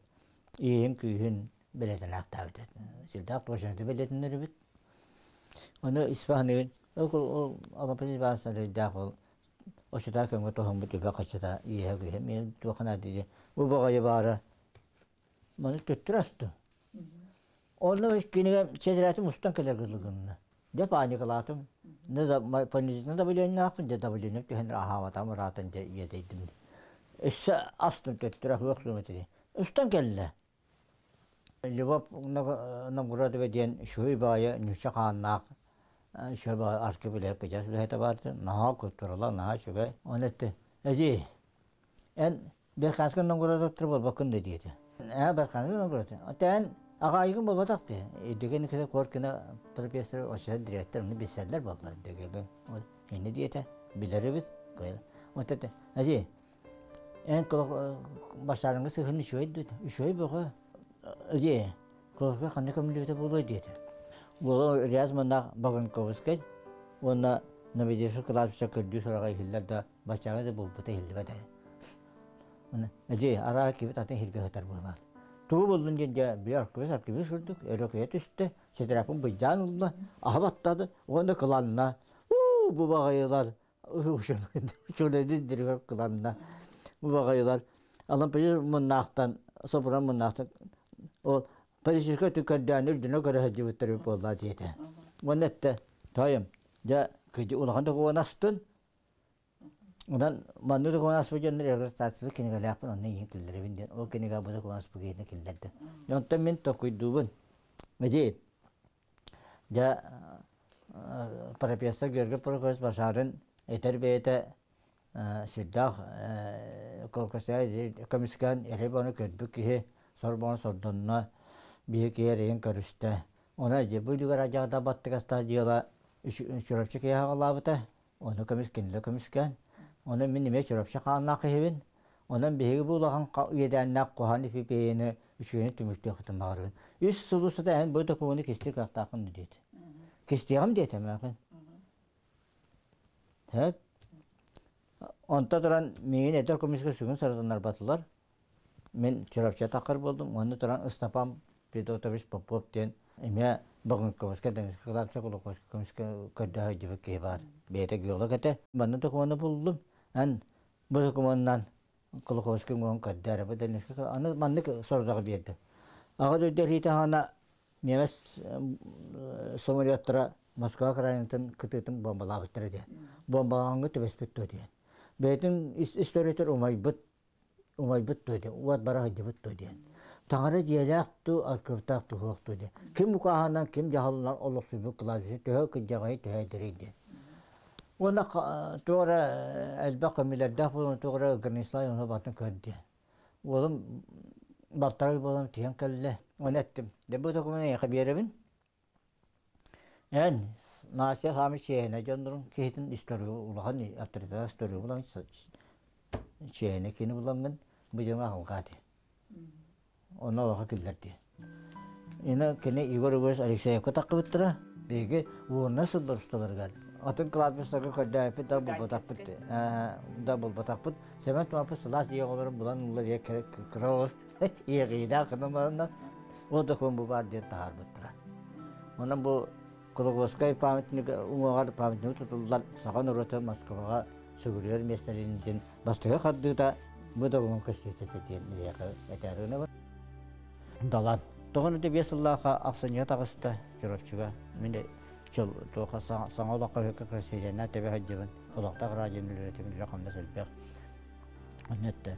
ииһин-күүһүн бэлэтэнээхтээбит этэ. Сүрдээх точнаты бэлэтиннэрибит. Ону испаһыныгын ол Алампа дьиэс өйдөөх ол очутаа көҥө тоһуммут үбэ хаччата иэһэ күүһэ мен туохана диye бу баҕайы баара маны төттөрү астым. Онно кинигэ тетрадым устан кэлэр гынна. Дьэ паникалаатым. Понижительное давлениелаахпын, дьэ давлением түһэн аһаабатам ыраатан дьэ иэдэйдим. Өссө астым төттөрү аһыах суом этэ. Устан кэллэ. Любовь Новгородова диэн үчүгэй баҕайы нуучча хааннаах үчүгэй баҕайы арка билэ кыдьас үлэһитэ баар наһаа культурала, наһаа үчүгэй. Оны этти, эдьиий, эн Берханскай Новгородовтар буолбаккын да диэтэ. Ээ, Берханскай Новгород. Эн аҕаайыгын буолбатах дии. Дөген кытта Коркина профессор оччо директор оны билсэллэр буолла. Дөгөлө. Ини диэтэ. Билэрибит. Вот это. Ази, эн башарыңы сыһын үчүгэй диэтэ. Үчүгэй бөҕө. Ази, колхозка ханна көмүллүбүтэ буолуой диэтэ. Буола Ряз маннаах Баганковскай уонна Новодевичий кладбище көрдүү сураҕа иһиллэр да баччааҥҥа да булбута иһиллибэт ээ. Аны эдьиэй араа кибит атын сиргэ сытар быһыылаах. Тугу буллун диэн дьэ били аркыбыс аркыбыс курдук өрөкүйэ түстэ, сэтэрээппин быдьаан ылла, аһа баттаата уонна кыланна. Уу бу баҕайылар учуонайдын диригэр кыланна. Бу баҕайылар. Алампыйы муннаахтан, собуран муннаахтан ол политическай түкэрдээн үрдүнэ көрө сылдьыбыттар буолла диэтэ. Уонна этте, тойом, дьэ, кыдьы улахан докумуон астын. Онон маннык докумуон аспыт дьоннор регистрацияны кинигэлээхпин онно иһин киллэрэбин диэн ол кинигэ бу докумуон аспыт киһитин киллэрдим. Онтон мин токуйдуубун. Эдьиий, дьэ, профессор Георгий Прокопьевич Башарин этэр бэйэтэ сүрдээх көмүскээн эрэй бону көрбүт киһи сорбону сордонно биһи киһи эрэйин көрүстэ. Она дьэ бу үлүгэр адьаҕда баттыгастаах дьыала Чурапчы киһи аҕалаабыта. Ону көмүс кинилэр көмүскээн. Онон мин эмиэ Чурапчы хааннаах киһибин. Онон биһиги бу улахан иэдээннээх куһаҕан эпипиэйэни үчүгэйин түмүктүөхпүтүн баҕарабын. Үс сыл устата эн бу докумуону кистиир кыахтааххын диэтэ. Кистиэҕим диэтэ мээхин. Сөп. Онто туран миигин эдэр көмүскэ сүгүн сырытыннарбатылар. Мин Чурапчы таххар буолдум. Онно туран Ыстапан Федотович Попов диэн эмиэ Богунковска Денис Кылаапча Кулаковска көмүскэ көрдөһө сылдьыбыт киһи баар. Бэйэтэ геолог этэ. Манна докумуону буллум. Эн бу докумуонунан Кулаковскай уҥуоҕун көрдөөрө. Бу Денискэ аны маннык сорудаҕы биэрдим. Аҕа дойду эриитэ хаана немец самолеттара Москва крайнытын кытыытын бомбалаабыттара диэн. Бомбалааҥҥа түбэспит дуо диэн. Бэйэтин историятыгар умайбыт умайбыт дуо диэн, уот бара сылдьыбыт дуо диэн. Таҥара дьиэлээх дуу, аркыыптаах дуу суох дуо диэн. Ким укааһынан, ким дьаһалынан олохсуйбут кладбище төһө кырдьаҕаһый, төһө эдэрий диэн. Уонна туох эрэ элбэх көмүлэрдээх буолан туох эрэ Гранислав Иванов батын көр диэн. Уолум балтарай буолан тиийэн кэллэ. Ону эттим. Дьэ бу докумуону эйиэхэ биэрэбин. Эн Настя хаамый чиэһинэ дьоннорун киһитин история улахан авторитет история булан чиэһинэ кини буламмын бу дьоҥҥо аһылҕаа дии. Онно олохо киллэрди. Ина кини Егор Егорович Алексеевка таххыбыттара. Биһиги уонна сыллар усталарыгар атын кладбищеларга көрдөөппүт да булбатахпыт да булбатахпыт. Сэмэн Тумаппыт сылаас дьиэ оҕолорун булан ылла диye кыра оҕо иэҕиилээх гынан бараннар ол документ бу баар диэн таһаарбыттара. Онон бу Кулаковскай памятник уҥуоҕар памятник тутуллар саха норуота Москваҕа сүгүрүйэр миэстэлэрин бастакы хардыыта бу документ көстүүтэ диэн биһиэхэ этээр Далан. Тоҕо 5 сыллаахха ахсынньыга таҕыста Чурапчыга. Мин туоха саҥа олоххо өһөккө красивенна тэбэ сылдьабын. Олохтоох радионы үлэлэтим үлэ-хамнас элбэх. Онно этте.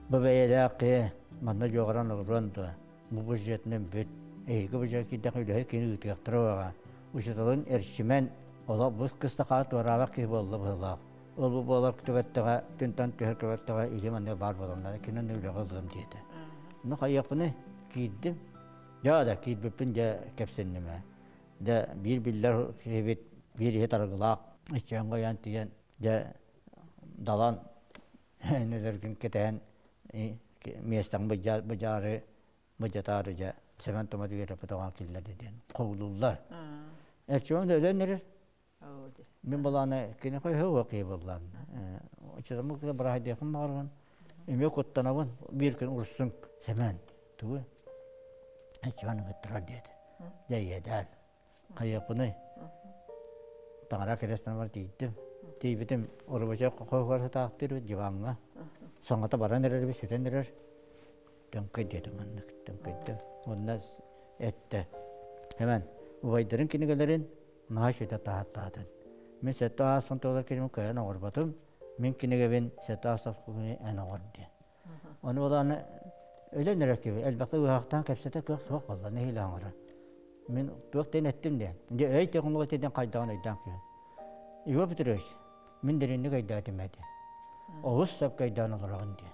Бу бэйэлээх киһи манна дьуоҕаран олоруон дуо? Бу бюджетынан бүт. Эһиги бюджет киирдэххэ үлэһит кини ыытыахтара уоҕа. Учууталын Эрчимэн олох бу кыстахаа туораабах киһи буолла быһыылаах. Ол бу буолар түбэттэҕэ, түнтэн түһэр көбөттөҕө илим анныга баар буоланнара кини онно үлэҕэ ылыам диэтэ. Ну хайыахпыный? Киирдим. Дьэ да киирбиппин дьэ кэпсэнним ээ. Дьэ биир биллэр киһибит биир иһит арыгылаах иччээн гойон тиийэн дьэ далан өлөргүн кэтэһэн миэстэҥ быдьаары быдьатаары дьэ Сэмэн Тумат үөрэппит оҕоон киллэрдэ диэн хоһулууллар. Эрчимэн өлөн эрэр. Мин былаана кини хойһуо киһи буоллаан. Оччотому быраһайдыахпын баҕарабын. Эмиэ куттанабын. Биир күн урсун Сэмэн тугу Эрчимэн ыҥыттарар диэтэ. Дьэ иэдээн. Хайыахпыный? Таҥара кириэстэнэбэр тиийдим. Тиийбитим рабочай хоһугар сытаахтыыр диваҥҥа. Саҥата баран эрэрбит сүтэн эрэр. Төҥкөй диэтим маннык төҥкөйдүм. Уонна эттэ. Хэмэн, убайдарын кинигэлэрин наһаа үчүгэй таһааттаатын. Мин сэттэ ааспын туолар кинигэм кыайан оҥорботум. Мин кинигэбин сэттэ ааспын эн оҥор диэн. Ону буолааны өлөн эрэр киһи элбэхтэ ыаһахтаан кэпсэтэ кыах суох буолла нэһиилэ оҥорор. Мин туох диэн эттим диэн. Дьэ өй технология диэн хайдаҕын өйдөөн киһи. Егор Петрович, мин дириҥник өйдөөтүм этэ. Олус сөпкө өйдөөн олороҕун диэн.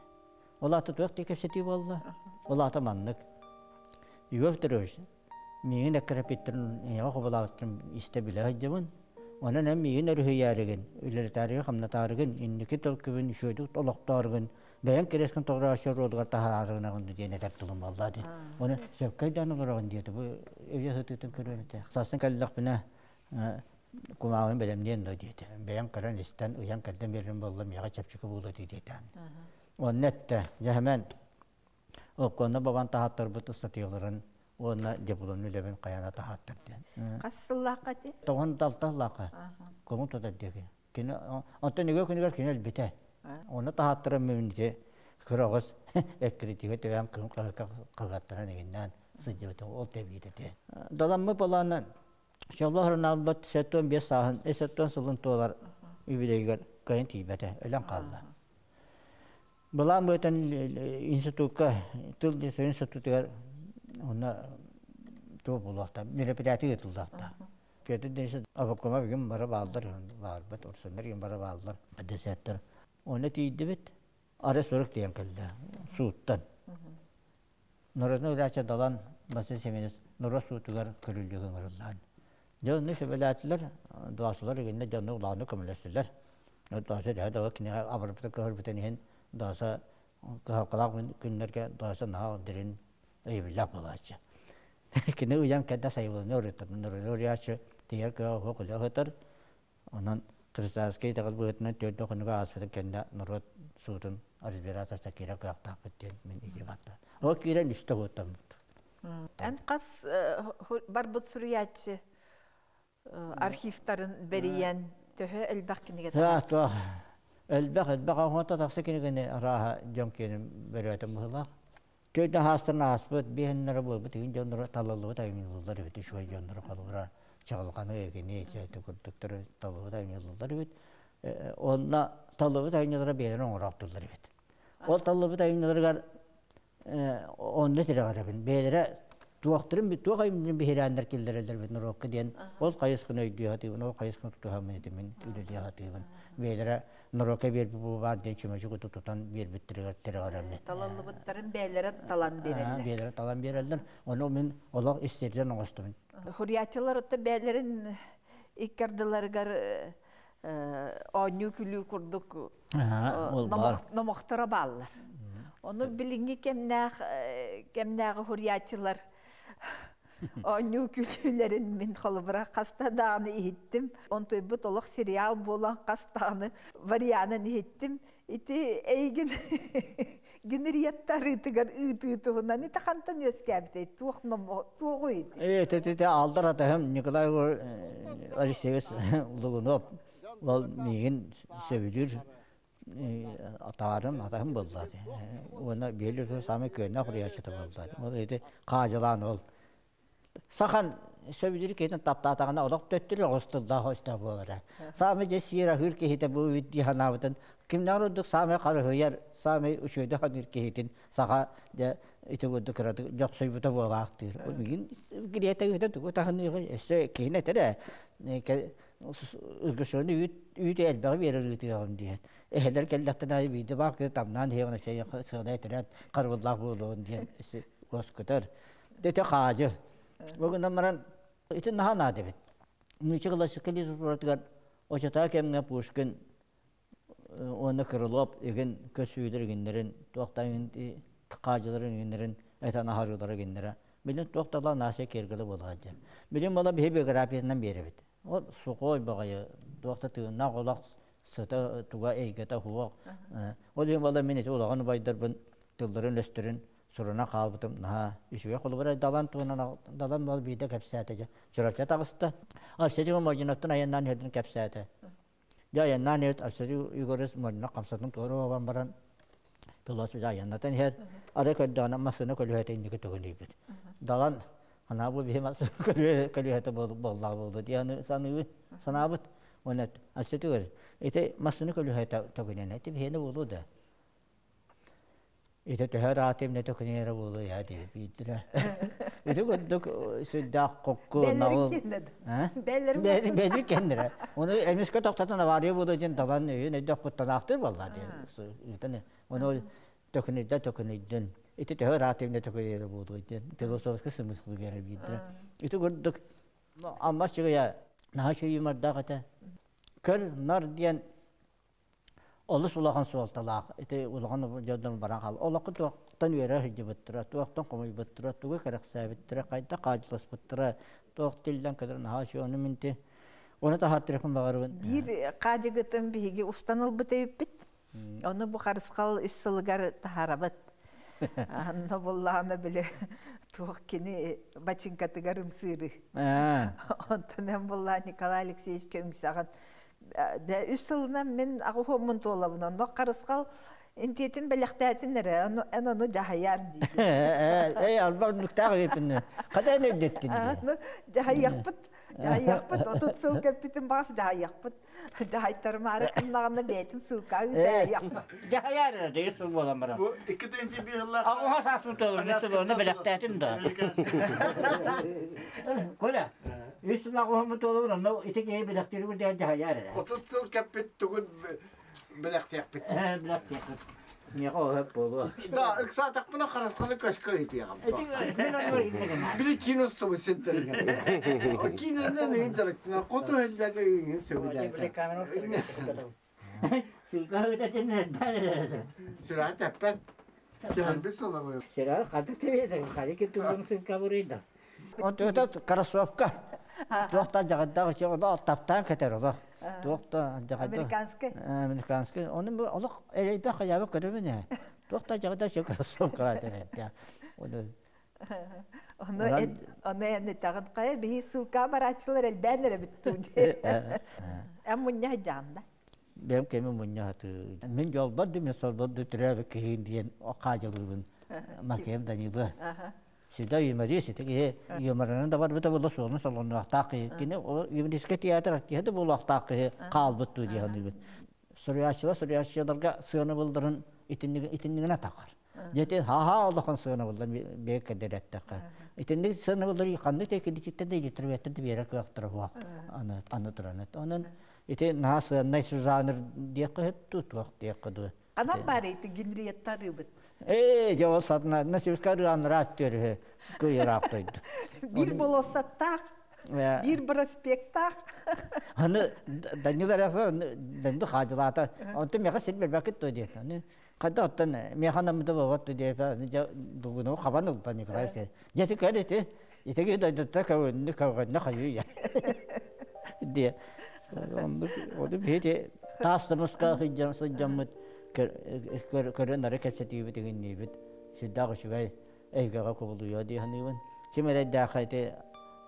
Ол аата туох диэн кэпсэтии буолла? Ол аата маннык. Егор Петрович, миигин эккирэппиттэрин ийэҕэ хобулаабыттарын истэ билэ сылдьабын. Онон эн миигин өрүһүйээригин, үлэлэтээригин-хамнатаарыгын, инники төлкүбүн үчүгэйдик олохтооргун, бэйэҥ кириэскин тоҕурааччы оруолугар таһаараргын диэн этэр тылым буолла дии. Ону сөпкө өйдөөн олороҕун диэтэ. Бу өйө сытыытын көрүөн этэ. Сарсын кэллэхпинэ кумааҕын бэлэмниэн дуо диэтэ. Бэйэм көрөн истэн, ыйан кэрдэн биэрэрим буолла, миэхэ чэпчэки буолуо диэтэ. Онно эттэ, дьэ Оккуонна бабан таһааттарбыт ыстатыйаларын уонна дипломный үлэбин хайана таһааттар диэн. Хас сыллаахха ити? Тоҕон далта сыллаахха. Көҥүл тутар диэки. Кини онтон үгө күнүгэр кини өлбүтэ. Онно таһааттарым ити. Кыра оҕус эккиритигэ төбөм кыһын хаһыаттаран игиннээн сылдьыбытым ол тэбиит этэ. Даламмы балаанан Шалба Хоронаабат 75 сааһын, 70 сылын туолар юбилейгар кыайан тиийбэтэ, өлөн хаалла. Былаан быһыытынан институкка, тыл институтугар онно туох буолуохтаах, мероприятие ыытыллыахтаах. Петр Денисович обкома бүгүн бары бааллар, баарбыт, урсуннар бүгүн бары бааллар, десерттер. Онно тиийдибит, арест сурук тиийэн кэллэ, сууттан. Народный удача Далан Василий Семенович норуот суутугар көрүллүүгэ ыҥырыллаан. Дьону сөбүлээтилэр, дуосулар игиннэ дьону улааннык көмөлөстүлэр. Доосо төһө да кинигэ абырбыта кыһырбытын иһин доосо кыһалҕалаах күннэргэ доосо наһаа дирин өйөбүллээх буолааччы. Кини ыйан кэннэ сайылыны ырыттан ырыаччы тиийэр кыа уһук үлэ ыһытар. Онон гражданскай итэҕэл быһыытынан төрт хонуга ааспытын кэннэ норуот суутун разбирательство киирэр кыахтаахпыт диэн мин илии баттаан. Ол киирэн үстэ уоттаммыт. Эн хас барбыт суруйааччы архивтарын бэрийэн төһө элбэх кинигэ таһаарбыт? Элбэх, элбэх оҥото тахса кинигэни арааһа дьон киэнин бөрөөтөн быһыылаах. Төрдө хаастарын ааспыт, биһиннэрэ буолбут игин дьонноро талыллыбыт айымньылар эбит, үчүгэй дьонноро холобура чаҕылҕаны эгини ити курдуктары талыллыбыт айымньылар эбит. Онно талыллыбыт айымньылара бэйэлэрин оҥороохтууллар эбит. Ол талыллыбыт айымньыларыгар онно тирэҕирэбин. Бэйэлэрэ туохтарын туох айымньытын биһирээннэр киллэрэллэр эбит норуокка диэн ол хайысханы өйдүү сатыыбын, ол хайысханы тутуһаммын ити мин үлэлии сатыыбын. Бэйэлэрэ норуокка биэрбит бу баар диэн чүмэчи куту тутан биэрбиттэригэр тирэҕирэбин. Талыллыбыттарын бэйэлэрэ талан биэрэллэр. Бэйэлэрэ талан биэрэллэр. Ону мин олох истэрдэн оҥостубун. Хуруйааччылар отто бэйэлэрин икки ардыларыгар оонньуу күлүү курдук номохторо бааллар. Ону билиҥҥи кэмнээх кэмнээҕи хуруйааччылар оонньуу күлүүлэрин мин холобура хаста даҕаны иһиттим. Онтуйбут олох сериал буолан хас даҕаны варианын иһиттим. Ити эйигин Генриетта арыытыгар ыытыы туһунан ити хантан үөскээбитэй? Туох туоҕуй? Ити алдар атаһым Николай Алексеевич Лугунов ол миигин сөбүлүүр атаарым атаһым буолла. Уонна биэлэр самый күөннээх уруйааччыта буолла. Ол ити хаадьылаан ол Сахан сөбүлүүр киһитин таптаатаҕына олох төттөрү оҕус тыллаах өстөөх буолара. Саамай дьэ сиэр аһыыр киһитэ бу үт дии санаабытын кимнээх ордук саамай харыһыйар, саамай үчүгэйдик саныыр киһитин саха дьэ ити курдук кыратык дьохсуйбута буолаахтыыр. Мигин гириэтэ ыыта тугу таһыныыгый өссө киһини этэр ээ ыргышыны үүт үүтү элбэҕи биэрэр ыытыаҕым диэн. Эһэлэр кэллэхтэн аайы биирдэ баар киһи тамнаан иһиэҕин өссө сыана этэрээт харыбыллаах буолуон диэн уоскутар. Ити хаадьы. Бу гынан баран ити наһаа наада эбит. Нуучча классическай литературатыгар очотоо кэмҥэ Пушкин уонна Крылов игин көссүүлэр игиннэрин туохтан хаадьыларын игиннэрин этэн аһарыылара игиннэрэ билин туох да була нация киэргэлэ буолаҕа диэн. Билин буола биһи биографиятынан биэрэбит. Ол сухой баҕайы туох да тыыннаах олох сыта туга эйгэтэ суох. Ол иһин буола мин ити улахан убайдарбын тылларын-өстөрүн сурунан хаалбытым наһаа үчүгэй холобура Далан туһунан Далан буол биирдэ кэпсээтэ дьэ Чурапча таҕыста Арсений Мординовтан айаннаан иһэрдин кэпсээтэ дьэ айаннаан иһэт Арсений Егорович Мординов хамсатын туора уобан баран пилот айаннатан иһэр арай көрдөҕүнэ массыына көлүөһэтэ инники төгүнүйбүт Далан анаа бу биһи массыына көлүөһэтэ буоллаҕа буолду диэн саныыбын санаабыт уонна Арсений ити массыына көлүөһэтэ төгүнэн ити биһиэнэ буолуо да Ити төһө ыраатым да төкүнүйэрэ буолуо я диэбит биирдэрэ. Ити курдук сүрдээх хокку наҕыл. Бэлэр кэннэрэ. Ону эмискэ тохтотон авария буолуо диэн далан өйүн өйдөөх куттанаахтыыр буолла диэн. Ыытан ону төкүнүйдэ төкүнүйдүн. Ити төһө ыраатым да төкүнүйэрэ буолуо диэн философскай смысл биэрэр биирдэрэ. Ити курдук Амма Чыгыйа наһаа чүйүмардаах этэ. Көр нар диэн олус улахан суолталаах ити улахан дьоннор баран хаал олоххо туохтан үөрэ сылдьыбыттара туохтан хомуйбуттара тугу кэрэхсээбиттэрэ хайдах хаадьыласпыттара туох тиллэн кэлэр наһаа үчүгэй ону мин ити ону таһааттырыахпын баҕарабын Биир хаадьыгытын биһиги устан ылбыт эбиппит. Ону бу харысхал үс сылыгар таһаарабыт. Анна буллаҕына били туох кини бачыҥкатыгар ымсыыры. Онтон эн буллаа Николай Алексеевич көмсэҕин Дэ үс сылынан мин аҕыс уоммун туолабын. Онно харысхал Интиэтин бэлэхтээтин эрэ, эн ону дьаһайар дии. Эй, алба нуктаах эппин. Хата эн өйдөттүн дии. Дьаһайыахпыт, дьаһайыахпыт, 30 сыл кэлбитин баас дьаһайыахпыт. Дьаһайтарымаары кыннаҕына бэйэтин ссылка ыытайыахпыт. Дьаһайар эрэ, дэгис сыл буолан баран. Бу 2-нчи быһыллаах. Аҕа сааспын туолар, үс сыл оны бэлэхтээтин да. Коля, үс сыл аҕыһыммыт туолар, онно ити киһи бэлэхтииргин диэн дьаһайар эрэ. 30 сыл кэппит тугун бэлэхтиэхпит. Бэлэхтиэхпит. Миэхэ оһөп буолуо. Да, ыксаатахпына харасханы көскө ыытыаҕым. Били киин устубут сирдэригэр. Киинэнэн ыйын дьарыктанар, хоту иһиллэргэ ыйын сөбүлээтэ. Сылга ыытатын эрдэ. Сүрэҕи тэппэт. Түһэрбит сылабы. Сүрэҕи ханнык тэбиэтэр, ханнык кытылын сылка буруйда. Онтута кроссовка. Туохта дьаҕардаах үчү олох таптаан кэтэр олох. Туохта дьаҕардаах. Американский. Американский. Оны олох элбэх хайаабы көрөбүн ээ. Туохта дьаҕардаах үчү кроссовка этэр. Оны Ону ону эн этэҕин хайа биһи ссылка барааччылар элбээн эрэ бүттүү дии. Эн мунньа дьаанда. Бэйэм кэми мунньа сатыы. Мин дьолбор да, мин сорбор да төрөөбүт киһи диэн хаадьылыыбын. Макеев Данила. Сюда юморист, ити киһи юморынан да барбыта буолла, суолун солонуохтаах киһи. Кини юмористическай театр артиһа да буолуохтаах киһи хаалбыт дуу дии саныыбын. Суруйааччылар суруйааччыларга сыанабылларын итиннигинэ тахар. Дьэ ха-ха улахан сыанабыллар бэйэ кэдэрэттэххэ. Итинник сыанабыллары ханнык да кредиттэн да илиитэрбэттэн да биэрэр кыахтара суох аны туран. Онон ити наһаа сыаннай жанр диэххэ сөп дуу, туох диэххэ дуу. Анан баар ити Генриетта арыыбыт. Ээ, дьэ ол сатна сибискэ арыаннараат түөрүһү кыйыраах дойду. Биир болуоссаттаах, биир проспектаах. Аны Данил Арясов Данил хаадьылаата. Онтон миэхэ сир бербэккит дуо диэн. Аны хайда оттон миэхэ анаммыта буолбат дуо диэпэ дьэ дугуну хабан ылта Николай Сергеевич. Дьэ ити кэл ити. Итиги дойдутта көҕүннү көҕүннэ хайыы диэ. Оннук ону биһи таас тумуска сылдьан сылдьаммыт көрөн ары кэпсэтиибит иҥинниибит сүрдээх үчүгэй эйгэҕэ кубулуйуо дии саныыбын. Ким эрэйдээххэ ити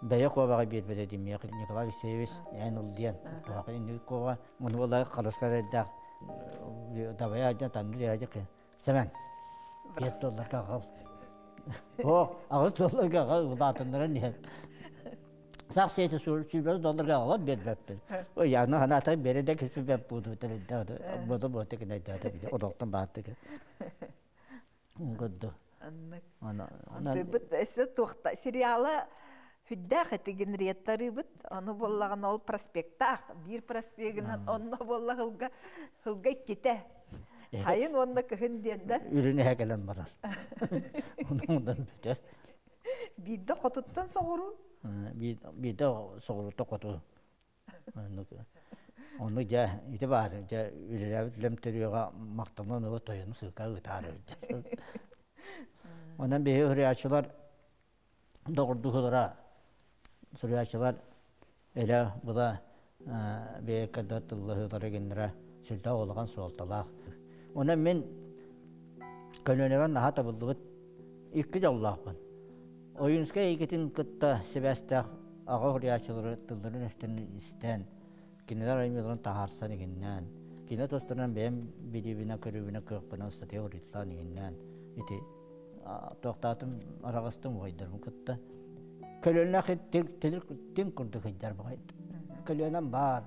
бэйэ куобаҕы биэрбэтэ димиэх Николай Алексеевич эн ыл диэн туһаҕа инник куоба муну буола харыска эрэйдээх дабайа адьа танныр яжы Сэмэн 5 долларга аҕал. О, 8 долларга аҕал улаатыннаран иһэн. Сах сиэти сүүрбэ долларга аҕалан биэрбэппин. Ой, аны ханаата бере да кисүбэп буду тэлэйдэ буду буду кинайдаата били одоктон бааттык. Годду. Аннык. Антыбыт өссө туохта сериала хүддээх эти Генриеттарыбыт ону буоллаҕына ол проспектаах биир проспегынан онно буолла хылга хылга иккитэ хайын уонна кыһын диэн да үрүн эһэ кэлэн барар онон бүтэр биирдэ хотуттан соҕуруу биирдэ соҕурууттан хоту Ону дьэ ити баар дьэ үлэлээбит үлэм төрүөҕэ махтанан ыла тойону сыыка ыытаары Онон биһи суруйааччылар доҕордуһулара суруйааччылар элэ була бэйэккэ тыллаһыылара гиннэрэ сүрдээх улахан суолталаах. Онон мин көлүөнэбэр наһаа табыллыбыт икки дьоллоохпун. Ойуунскай эйгэтин кытта сибээстээх аҕа уһуйааччылары тылларын-өстөрүн истэн, кинилэр айымньыларын таһаарсан иһиннээн, кинилэр тустарынан бэйэм билиибинэн, көрүүбүнэн, кыахпынан ыстатыйа уруйдаан иһиннээн ити туохтаатым араҕастым убайдарбын кытта. Көлүөнэх тил курдук сылдьар Көлүөнэм баар,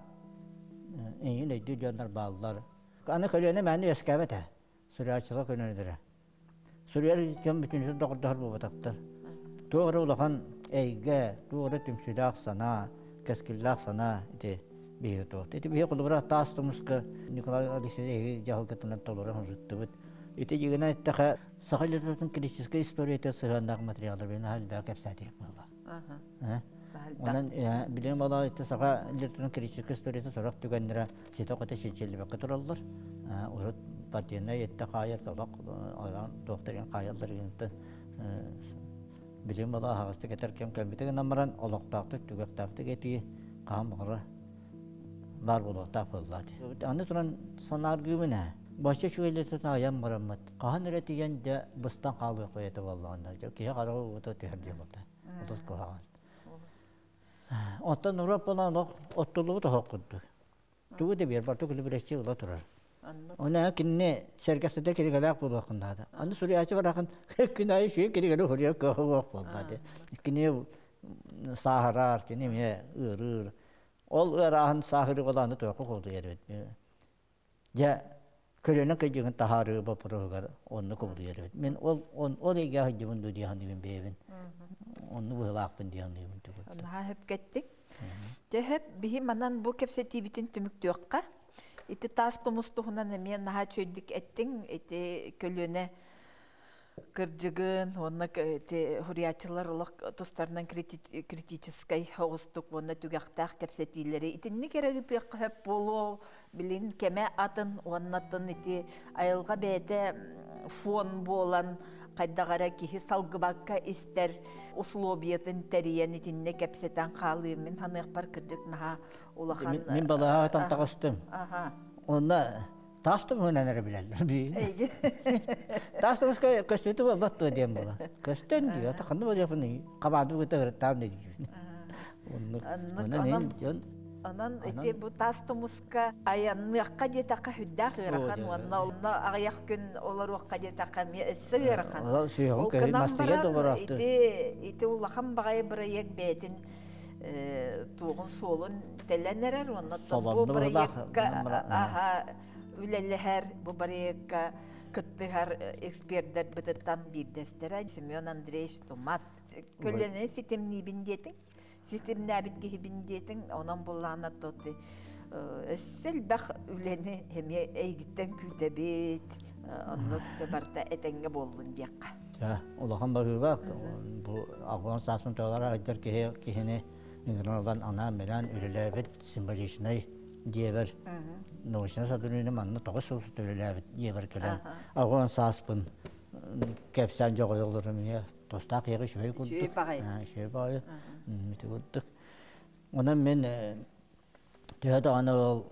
эйигин өйдүүр дьоннор бааллар. Аны көлүөнэ мээнэ үөскээбэт ээ, суруйааччылар көлүөнэлэрэ. Суруйар дьон бүтүннүү доҕордоһор буолбатахтар. Туох эрэ улахан эйгэ, туох эрэ түмсүүлээх санаа, кэскиллээх санаа ити биһиги туох. Ити биһиги холобура таас тумуска Николай Алексеевич дьаһалгытынан толору сырыттыбыт. Ити дьигинэ эттэхэ, саха литературатын критическэй историята сыһыаннаах материаллар бэйэн элбэх кэпсээтиэх буолла. Онон билигин буолла ити саха литературатын критическэй историята сорох түгэннэрэ ситэ-хото чинчиллибэккэ тураллар. Урут партийнай этте хаайар толох туохтарын хаайаллар гынтан билигин буолла аһаҕастык этэр кэм кэлбитэ гынан баран олохтоохтук түгэхтээхтик этии хаһан баҕара баар буолуохтаах буолла. Аны туран санааргыыбын ээ. Бачча үчүгэйлэртэн айан бараммыт. Хаһан эрэ тиийэн дьэ быстан хаалыах эти буоллаҕына киһи хараҕа уута түһэр диэбитэ. Олус куһаҕан. Оттон Европанан олох оттуллубут оһох курдук. Тугу да биэр, барыта күлүбүрэччи ыла турар. Она кинини сэргэхситэр кинигэлээх буолуоххун наада. Аны суруйааччы барахын күн аайы үчүгэй кинигэни суруйар кыаҕа суох буолла дии. Кини сааһырар, кини эмиэ ыарыыр. Ол ыарааһын сааһырыы буолааны туохха кубулуйар эбит. Дьэ, көлөнө кыдьыгын таһаарыы боппуруоһугар онно кубулуйар эбит. Мин ол ол эйгэ сылдьыбын дуу дии саныыбын бэйэбин. Онну быһылаахпын дии саныыбын. Наһаа хөпкэттик. Дьэ хөп, биһи манан бу кэпсэтиибитин түмүктүөххэ. Ити таас тумус туһунан эмиэ наһаа үчүгэйдик эттиҥ. Ити көлүөнэ кырдьыгын уонна ити хуруйааччылар олох тустарынан критическай оҕустук уонна түгэхтээх кэпсэтиилэри итинник эрэ ыытыахха сөп буолуо. Билин кэмэ атын уонна оттон ити айылҕа бэйэтэ фон буолан хайдах эрэ киһи салгыбакка истэр условиятын тэрийэн итиннэ кэпсэтэн хаалыы мин саныахпар кырдьык наһаа улахан. Мин балаһаатан таҕыстым. Онно таас тумуһунан эрэ билэллэр. Таас тумуска көстүүтү буолбат дуо диэн буола. Көстөн дии, ата ханна барыахпын хабаанды быта ырыттаам диэн. Оннук. Онон дьон Онон ити бу таас тумуска айанныахха диэтэххэ сүрдээх ыарахан уонна онно аҕыйах күн олоруохха диэтэххэ эмиэ өссө ыарахан. Ол гынан баран ити ити улахан баҕайы бырайыак бэйэтин туоҕун суолун тэлэн эрэр уонна бу бырайыакка аха үлэлэһэр бу бырайыакка кыттыһар экспердэр бытыттан биирдэстэрэ Семен Андреевич Тумат көлүөнэни ситимниибин диэтиҥ ситимнээбит киһибин диэтиҥ онон буллаана тоти өссө элбэх үлэни эмиэ эйгиттэн күүтэбит оннук барыта этэҥҥэ буоллун диэххэ. Улахан баһыыба бу Афган сааспын тоҕолор айдар киһи киһини ыҥыран ылан анаан-минээн үлэлээбит символичнай диэбэр научнай сотрудник манна 9 сыл үлэлээбит диэбэр кэлэн Афган сааспын кэпсээн дьоҕойоллорум ийэ тостаах киһиэхэ үчүгэй курдук үчүгэй баҕайы ити курдук. Онон мин төһө даҕаны ол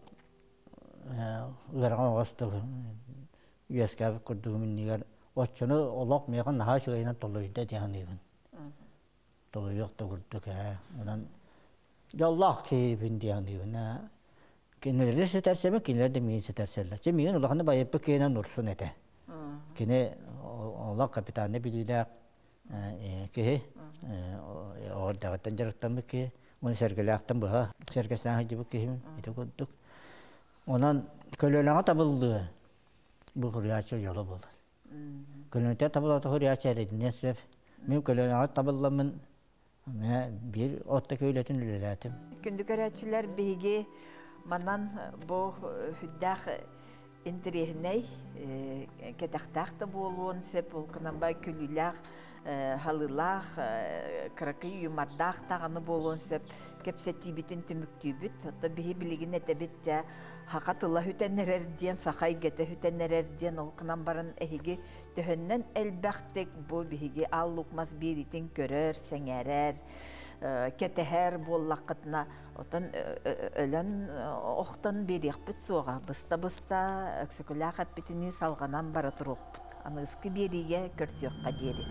ыарахан оҕостук үөскээбит курдугум иннигэр оччону олох миэхэ наһаа үчүгэйинэн толуйда дии саныыбын. Толуйуох да курдук ээ. Онон дьоллоох киһибин дии саныыбын ээ. Кинилэри ситэрсэбин, кинилэр да миигин ситэрсэллэр. Чэ, миигин улаханнык байыппыт киһинэн Урсун этэ. Кини олох капитальнай билиилээх киһи, оҕо дьарыктаммыт киһи, уонна сэргэлээхтэн быһа сэргэстээн сылдьыбыт киһибин ити курдук. Онон көлүөнэҕэ табыллыы бу суруйааччы дьоло буолар. Көлүөнэтэ табыллата суруйааччы эрэйдиниэн сөп. Мин көлүөнэҕэ табылламмын биир отто үлэтин үлэлээтим. Күндү көрөөччүлэр, биһиги манан бу сүрдээх интэриэһинэй, кэтэхтээх да буолуон сөп, ол гынан бай күлүүлээх, халыылаах, кыракый юмордаах даҕаны буолуон сөп кэпсэтиибитин түмүктүүбүт. Оттон биһи билигин этэбит дьэ саха тыла сүтэн эрэр диэн, саха эйгэтэ сүтэн эрэр диэн, ол гынан баран эһиги төһөннөн элбэхтик бу биһиги Аал Лук Мас биэриитин көрөр, сэҥээрэр, кэтэһэр буоллаххытына, отон өлөн охтон биэриэхпит суоҕа. Быста-быста Өксөкүлээх эппитинии салҕанан бара туруохпут. Аныгыскы биэриигэ көрсүөххэ диэри.